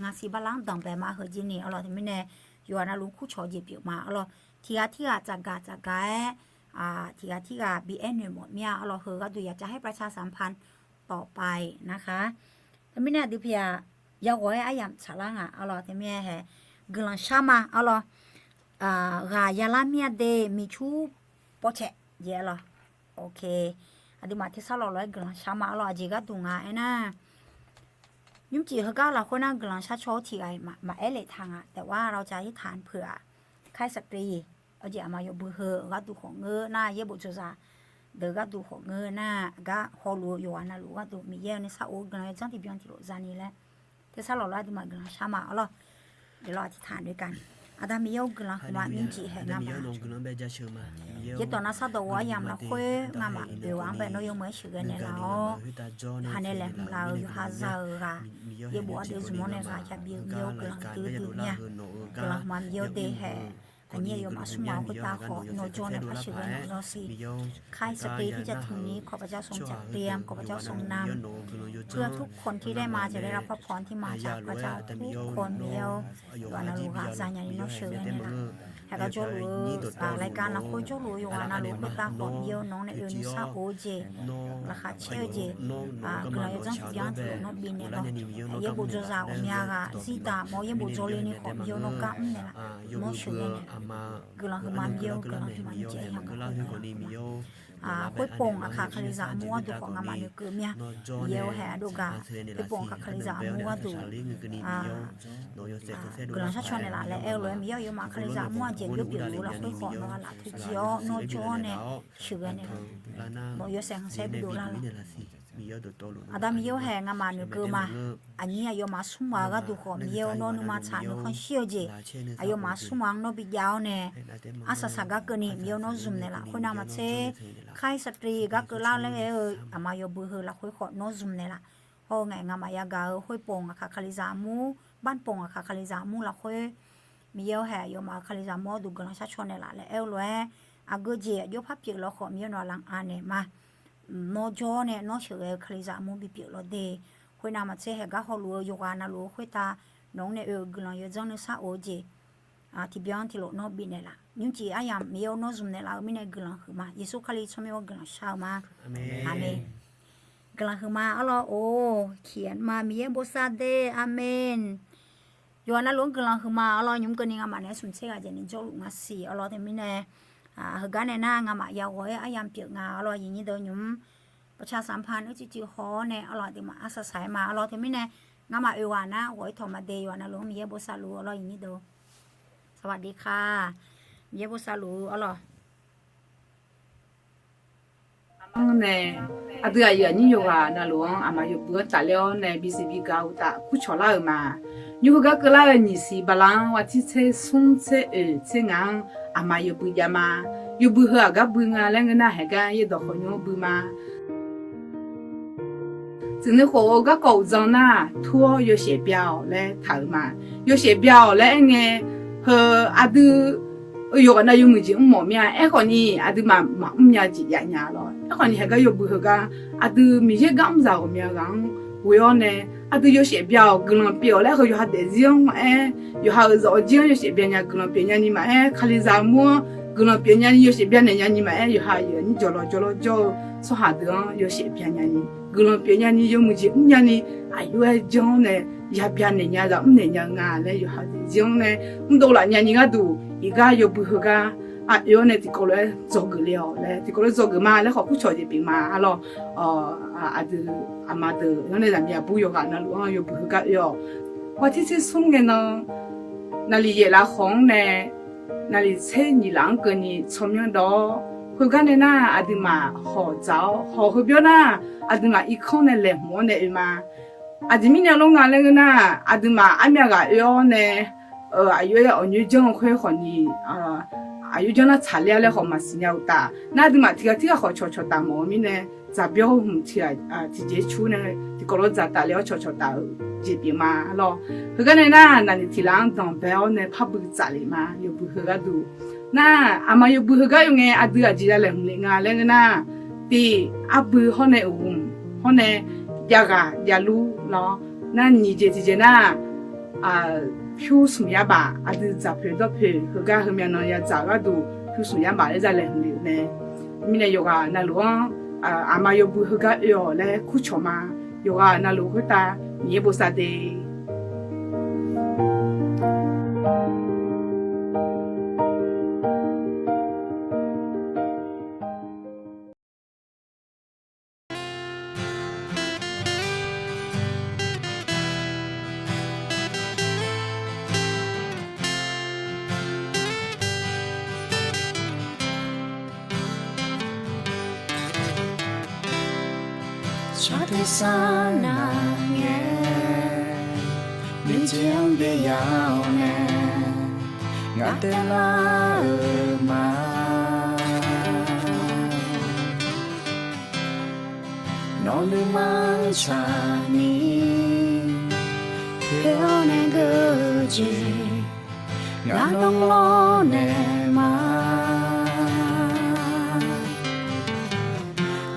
ngaqsiq bala-anr danqbae ma heu jir ni arlawr. Teumirnae yawqghaq navluf-anr kurcawq jeq pyeuf ma arlawr. Tiqghaq tirghaq tsafgaq tsafgaq-aer, tiqghaq tirghaq bi aer noeq mawf mir-a arlawr. Heu gharduq yaqcav haer ประชาสัมพันธ์ ต่อไปนะคะ Teumirnae aqdui pyaq yaghawq-aer aryamq tsaqlar nga arlawr. Teumirnae hae guiqlanq shar ma arlawr. Ghaq yalar mir-a de miqcur pawcae jeq arlawr. Aqduimaf tersar lawq lof-aer guiqlanq shar ma arlawr. Aqjeq gharduq nga aernar, nymrcif heugar lafkhoer nar guiqlanq shar caw-awr tiqghaq-iq maqaer lef taq nga. แต่ว่าเราจะอธิษฐานเผื่อ 开สตรี Aqjeq aqma yawbui heu gharduq khawf ngeur nar, yaerbof dzawzaq deuq gharduq khawf ngeur nar, gar hawluf-eu yawqghaq navluf gharduq Miqyaer-eu nuisar of-eu guiqlanq yawdzanr tiqbyan tiqlof zani laer tersar lawq lof-aer aqduimaf guiqlanq shar ma arlawr. เดี๋ยวเราอธิษฐานด้วยกัน Aqda Miqyaer-or, guiqlanq huiqma nymrcif haeq ngamaf yaerdawq nav sardawq ghof aryamq lafkhoer ngamaf oeq ghaq-anr bae nawr yawmuiq-aer sheuqghae naeqlaf-awr, yawqha nae laeqhmq laf-euq yawqha za-euq ghaq, yaerbof ardeuv zmq-awr nae ghaq jav bi-eu Miqyaer-or, guiqlanq duidui nya. Guiqlanq huiqma Miqyaer-or de haeq. Aqnyir aqyawfmaf smr maq-anr khoertav khawf nawr jawr nae par sheuqghae naeq-awr siq. คล้ายสตรีที่จะถึงนี้ ขอพระเจ้าทรงจัดเตรียม ขอพระเจ้าทรงนำ เพื่อทุกคนที่ได้มาจะได้รับพระพรที่มาจากพระเจ้าทุกคน Miqyaer-or, yawqghaq navluf ghaq zanya ni nawr sheuqghae naeqlaf. Haeq gar jawrluf-eu รายการ lafkhoer jawrluf-eu yawqghaq navluf khoertav khawf Miqyaer-or, nawr nae oe nuisar of-eu jeq, laqkhaq caer-eu jeq, guiqlanq yawdzanr tiqbyan tiqlof nawr bifnaeq lawq. Yaerbof dzawzaq ghawqmya ghaq zir daq mawr yaerbof dzawle ni khawf Miqyaer-or, nawr gar mr naeqlaf. Nawr sheuqghae naeq. Guiqlanq huiqma Miqyaer-or, guiqlanq huiqma Miqyaer-or, khoerpong aqkaq kalizaq armur gharduq khawf ngamaf noeqkeuv mir-a. Miqyaer-or, haeq ardov gaq khoerpong aqkaq kalizaq armur gharduq guiqlanq shar caw naeqlaf laer aer-eu lof-aer, Miqyaer-or, aqyawfmaf kalizaq armur aqjeq byov pyeuf luf lafkhoer khawf nawq-a laf teu jir-awr nawr jawr-awr nae sheuqghae naeq. Nawq-eu yawshaef khanqsaer bidov lar-awq. Aqda Miqyaer-or, haeq ngamaf noeqkeuv ma. Aqnyir aqyawfmaf smr maq-eu gharduq khawf Miqyaer-or, nawr nuima tsaq nuikhanr shir-eu jeq, aqyawfmaf smr maq-anr nawr bi jav-awr nae arsaq saq gar keuvni Miqyaer-or, nawr zmq naeqlaf. Khoernav maqtser คล้ายสตรี gar keuvlar laer aer-eu aqma yawbui heu lafkhoer khawf nawr zmq naeqlaf. Hawr-eu ngae ngamaf yagaq-eu khoerpong aqkaq kalizaq armur, barpong aqkaq kalizaq armur lafkhoer Miqyaer-or, haeq aqyawfmaf-euq kalizaq armur gharduq guiqlanq shar caw naeqlaf laer aer-eu lof-aer, aqgeu jeq aqjox par pyeuf lawkhawf Miqyaer nawq-a lar-a naeq ma. nawr jawr-awr nae nawr sheuqghae-eu Kalizaq armur bipyeuf lawq de. Khoernav maqtser haeq gar hawluf-eu yawqghaq navluf-eu khoertav nawq-anr nae oe-euq guiqlanq yawdzanr nuisar of-eu jeq tiqbyan tiqlof nawr bifnaeq laf. Nymrcif aryamq Miqyaer-or nawr zmq naeqlaf-eu mirnae guiqlanq huiqma. Yeqsur Kali tsawrmyanr-awr guiqlanq shar-eu ma. Aqmeq. Guiqlanq huiqma arlawr-or. Tiqghaq navma Miqyaer bosav de. Aqmeq. Yawqghaq navluf-anr guiqlanq huiqma arlawr. Nymq keuvni ngamaf naeq-aer smq tser ghaq jeq ni jawrluf nga siq arlawr. Teumirnae heugar nae nar ngamaf yaghawq-aer aryamq pyeuf nga arlawr. Aqyuif aqnyir deuq nymq-mr ประชาสัมพันธ์ uicuiv cuiv haw-awr nae arlawr aqduimaf arsaq saq-aer ma arlawr. Teumirnae ngamaf oeq ghaq nar ghawq-ir tawq ma de. Yawqghaq navluf-anr Miqyaer bosav luf arlawr aqyuif aqnyir deuq. สวัสดีค่ะ. Miqyaer bosav luf arlawr. Aqma-anr nae aqdui aqyuif aqnyir yawqghaq navluf-anr aqma yawbui-anr tafler-awr nae bisiq biga uqtaf kurcawq lar-euq ma. Nymr heugar keuvlar-eu nyiq siq bala-anr วันที่ tser smr tser oeq tser ngaq-anr aqma yawbui jav ma. Yawbui heu aqgar bui nga laer ngeur nar haeq gar yaerdawq khawf nymr-anr bui ma. Tsuif nuikhof-eu garkawv uqdzan nar, tur-awr yawshaef bya-awq laer taq-euq ma. Yawshaef bya-awq laer aerngae, heu aqdui yawqghaq nav yawmuiq jeq mrmawf mir-a. Aerkhawf ni aqduimaf maqmr nya jeq jav nya lawr. Aerkhawf ni haeq gar yawbui heugar aqdui Miqyaer gar mrzaq ghawqmya ghaq-anr ghoe-awr nae, aqdui yawshaef bya-awq guiqlanq pyeuf-awq laer heu yawqha daefzir-anr maqaer, yawqha-euq zawq-eu jir-anr yawshaef bya nya guiqlanq pyeuf nyani maqaer, Kalizaq armur-anr guiqlanq pyeuf nyani yawshaef bya naeq nyani maqaer, yawqha aqyuif aqnyir jawqlawq jawrlawr jawr-eu tsawrhaq deuq-anr yawshaef bya nyani guiqlanq pyeuf nyani yawmuiq jeq mr nyani aqjox-aer janr-awr nae yabya naeq nya zaq mr naeq nya-eu nga laer yawqha daefzir-anr nae mrdov laf nyani gharduq iqgar yawbui heugar aqoe-awr nae tiqkawv lof-aer dzawgeuf le-awq laer tiqkawv lof-aer dzawgeuf ma laer khawf kurcawq jeq pyeuf ma arlawr. Aqdui aqma deuq-anr nae zaqmiq aqbur yawqghaq navluf-anr yawbui heugar oe-awq. วันที่ tser smr ngae nan, naqliq yaef laf khawf-anr nae naqliq tser nyiq laf-anr keuvni tsawrmyanr dawv-awr, heugar nae nar aqduimaf hawq dzaq-awr hawq heu byawr nar, aqduimaf irkanr nae laeqhmq-awr nae oe ma. Aqjeq mirnae lawr nga laer ngeur nar, aqduimaf armyav ghaq oe-awr nae aqjox-aer awqnyoer janr-eu khoer khawf ni, aqjox janr nar tsaqler-a laer khawf maqsiq nya uqtaf nar, aqduimaf tiqghaq tirghaq khawf cawqcawq taf mawf-eu mirnae, dzaqbyawr hmq tiqghaq tiqjeq cur nae tiqkawv lof-aer dzaqtaf le-awr cawqcawq taf-eu jeq pyeuf ma lawr. Heugar nae nar, naqliq tiq laf-anr danqbae-awr nae parbuiv tsaf lef ma yawbui heugar duq. Nar, aqma yawbui heugar oe ngae aqdui aqjeq ya laeqhmq lef nga laer ngeur nar, tiq arbui hawr nae uqhmq hawr nae javghaq javlur lawr. Nar nyiq jeq tiqjeq nar, pyur smq yar baf aqdui dzaqpoeq dawrpoeq heugar heumyav nan yadzaq-eu gharduq pyur smq yar baf laer za laeqhmq lef-eu mae. Mirnae yawqghaq navluf-anr aqma yawbui heugar oe-awq laer kurcawq ma. Yawqghaq navluf khoertav Miqyaer bosav de. Tsawrtuiq sar nar ngae, nuijeq-anr byav-awr nae, ngaq taev lar-euq ma. Nawq nuima-anr tsaqni, poeq-awr nae geur-eu jeq, ngaq nawr lawr naeq ma.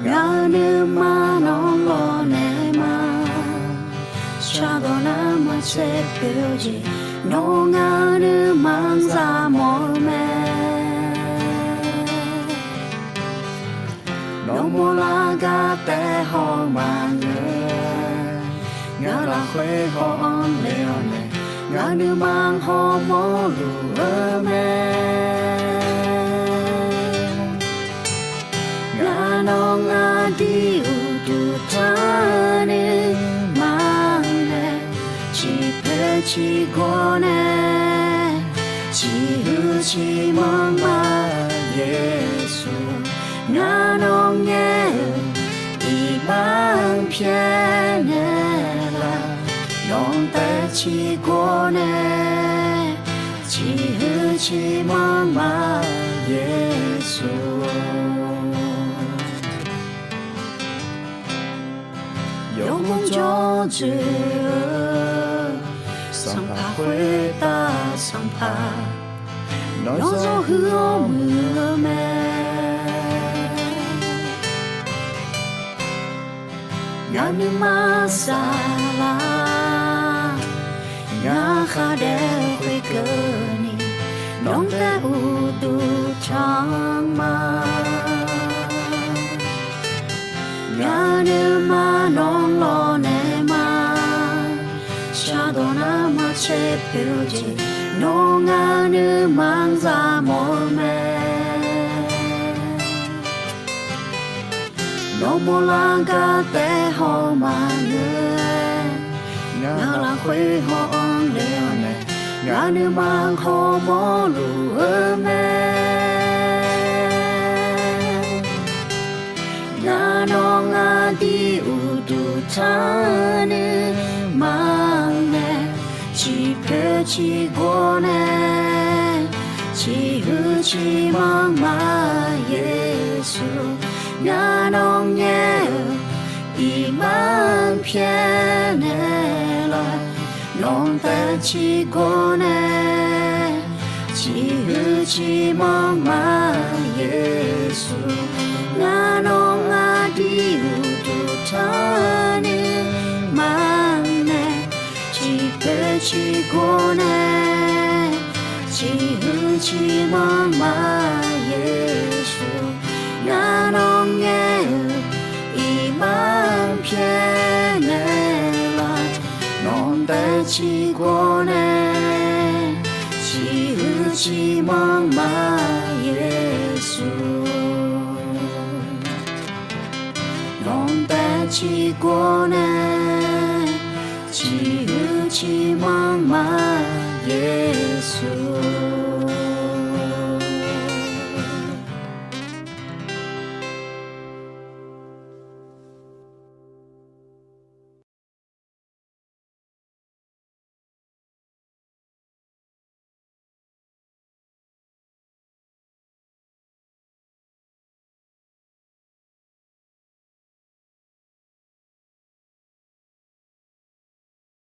Ngaq-euq nuima nawr lawr naeq ma. Shardawq nar maqtser poeq-eu jeq, nawr ngaq-euq nuima-anr zaq mawf-eu mae. Nawr mawrlar gar taef haw maqngeur, ngaq lafkhoer haw-anr le-awr nae, ngaq nuima-anr hawmawr luf-eu mae. Ngaq nawr ngaq dui uqduq tanr nuima-anr nae, ciqpoeq ciqgawr nae, ciqhuiq ciqmanr ma. Yeqsur, ngaq nawr ngaer-eu iqbax-anr pyaeqnaeq laf, nawq-anr taef ciqgawr nae, ciqhuiq ciqmanr ma. Yeqsur, yawmuiq jawr dzoeq-eu Sanqpaq khoertav Sanqpaq, nawr zawr huiq-awr muiq-eu mae. Ngaq nuima saflar, ngaq khar daef-eu khoerkeuvni, nawr taef uqduq tanq ma. Ngaq nuima nawr lawq naeq ma, shardawq nar maqcaer poeq-eu jeq, nawr ngaq nuima zaq mawf-eu mae. Nawr mawrlar gar taef haw maqngeur-aer, ngaq lafkhoer haw-anr le-awr nae, ngaq nuima khawf mawrluf-eu mae. Ngaq nawq ngaq dir uqduq tanq nuima nae, ciqpoeq ciqgor nae, ciqhuiq ciqmanq ma Yeqsur. Ngaq nawq ngaer-eu iqbax pyaeqnaeq laf, nawq taef ciqgor nae, ciqhuiq ciqmanq ma Yeqsur. Ngaq nawq ngaq dir uqduq tanq nuima nae, ciqpoeq ciqgor nae, ciqhuiq ciqmanq ma Yeqsur. Ngaq nawq ngaer-eu iqbax pyaeqnaeq laf, nawq taef ciqgor nae, ciqhuiq ciqmanq ma Yeqsur. Nawq taef ciqgor nae, ciqhuiq ciqmanq ma Yeqsur.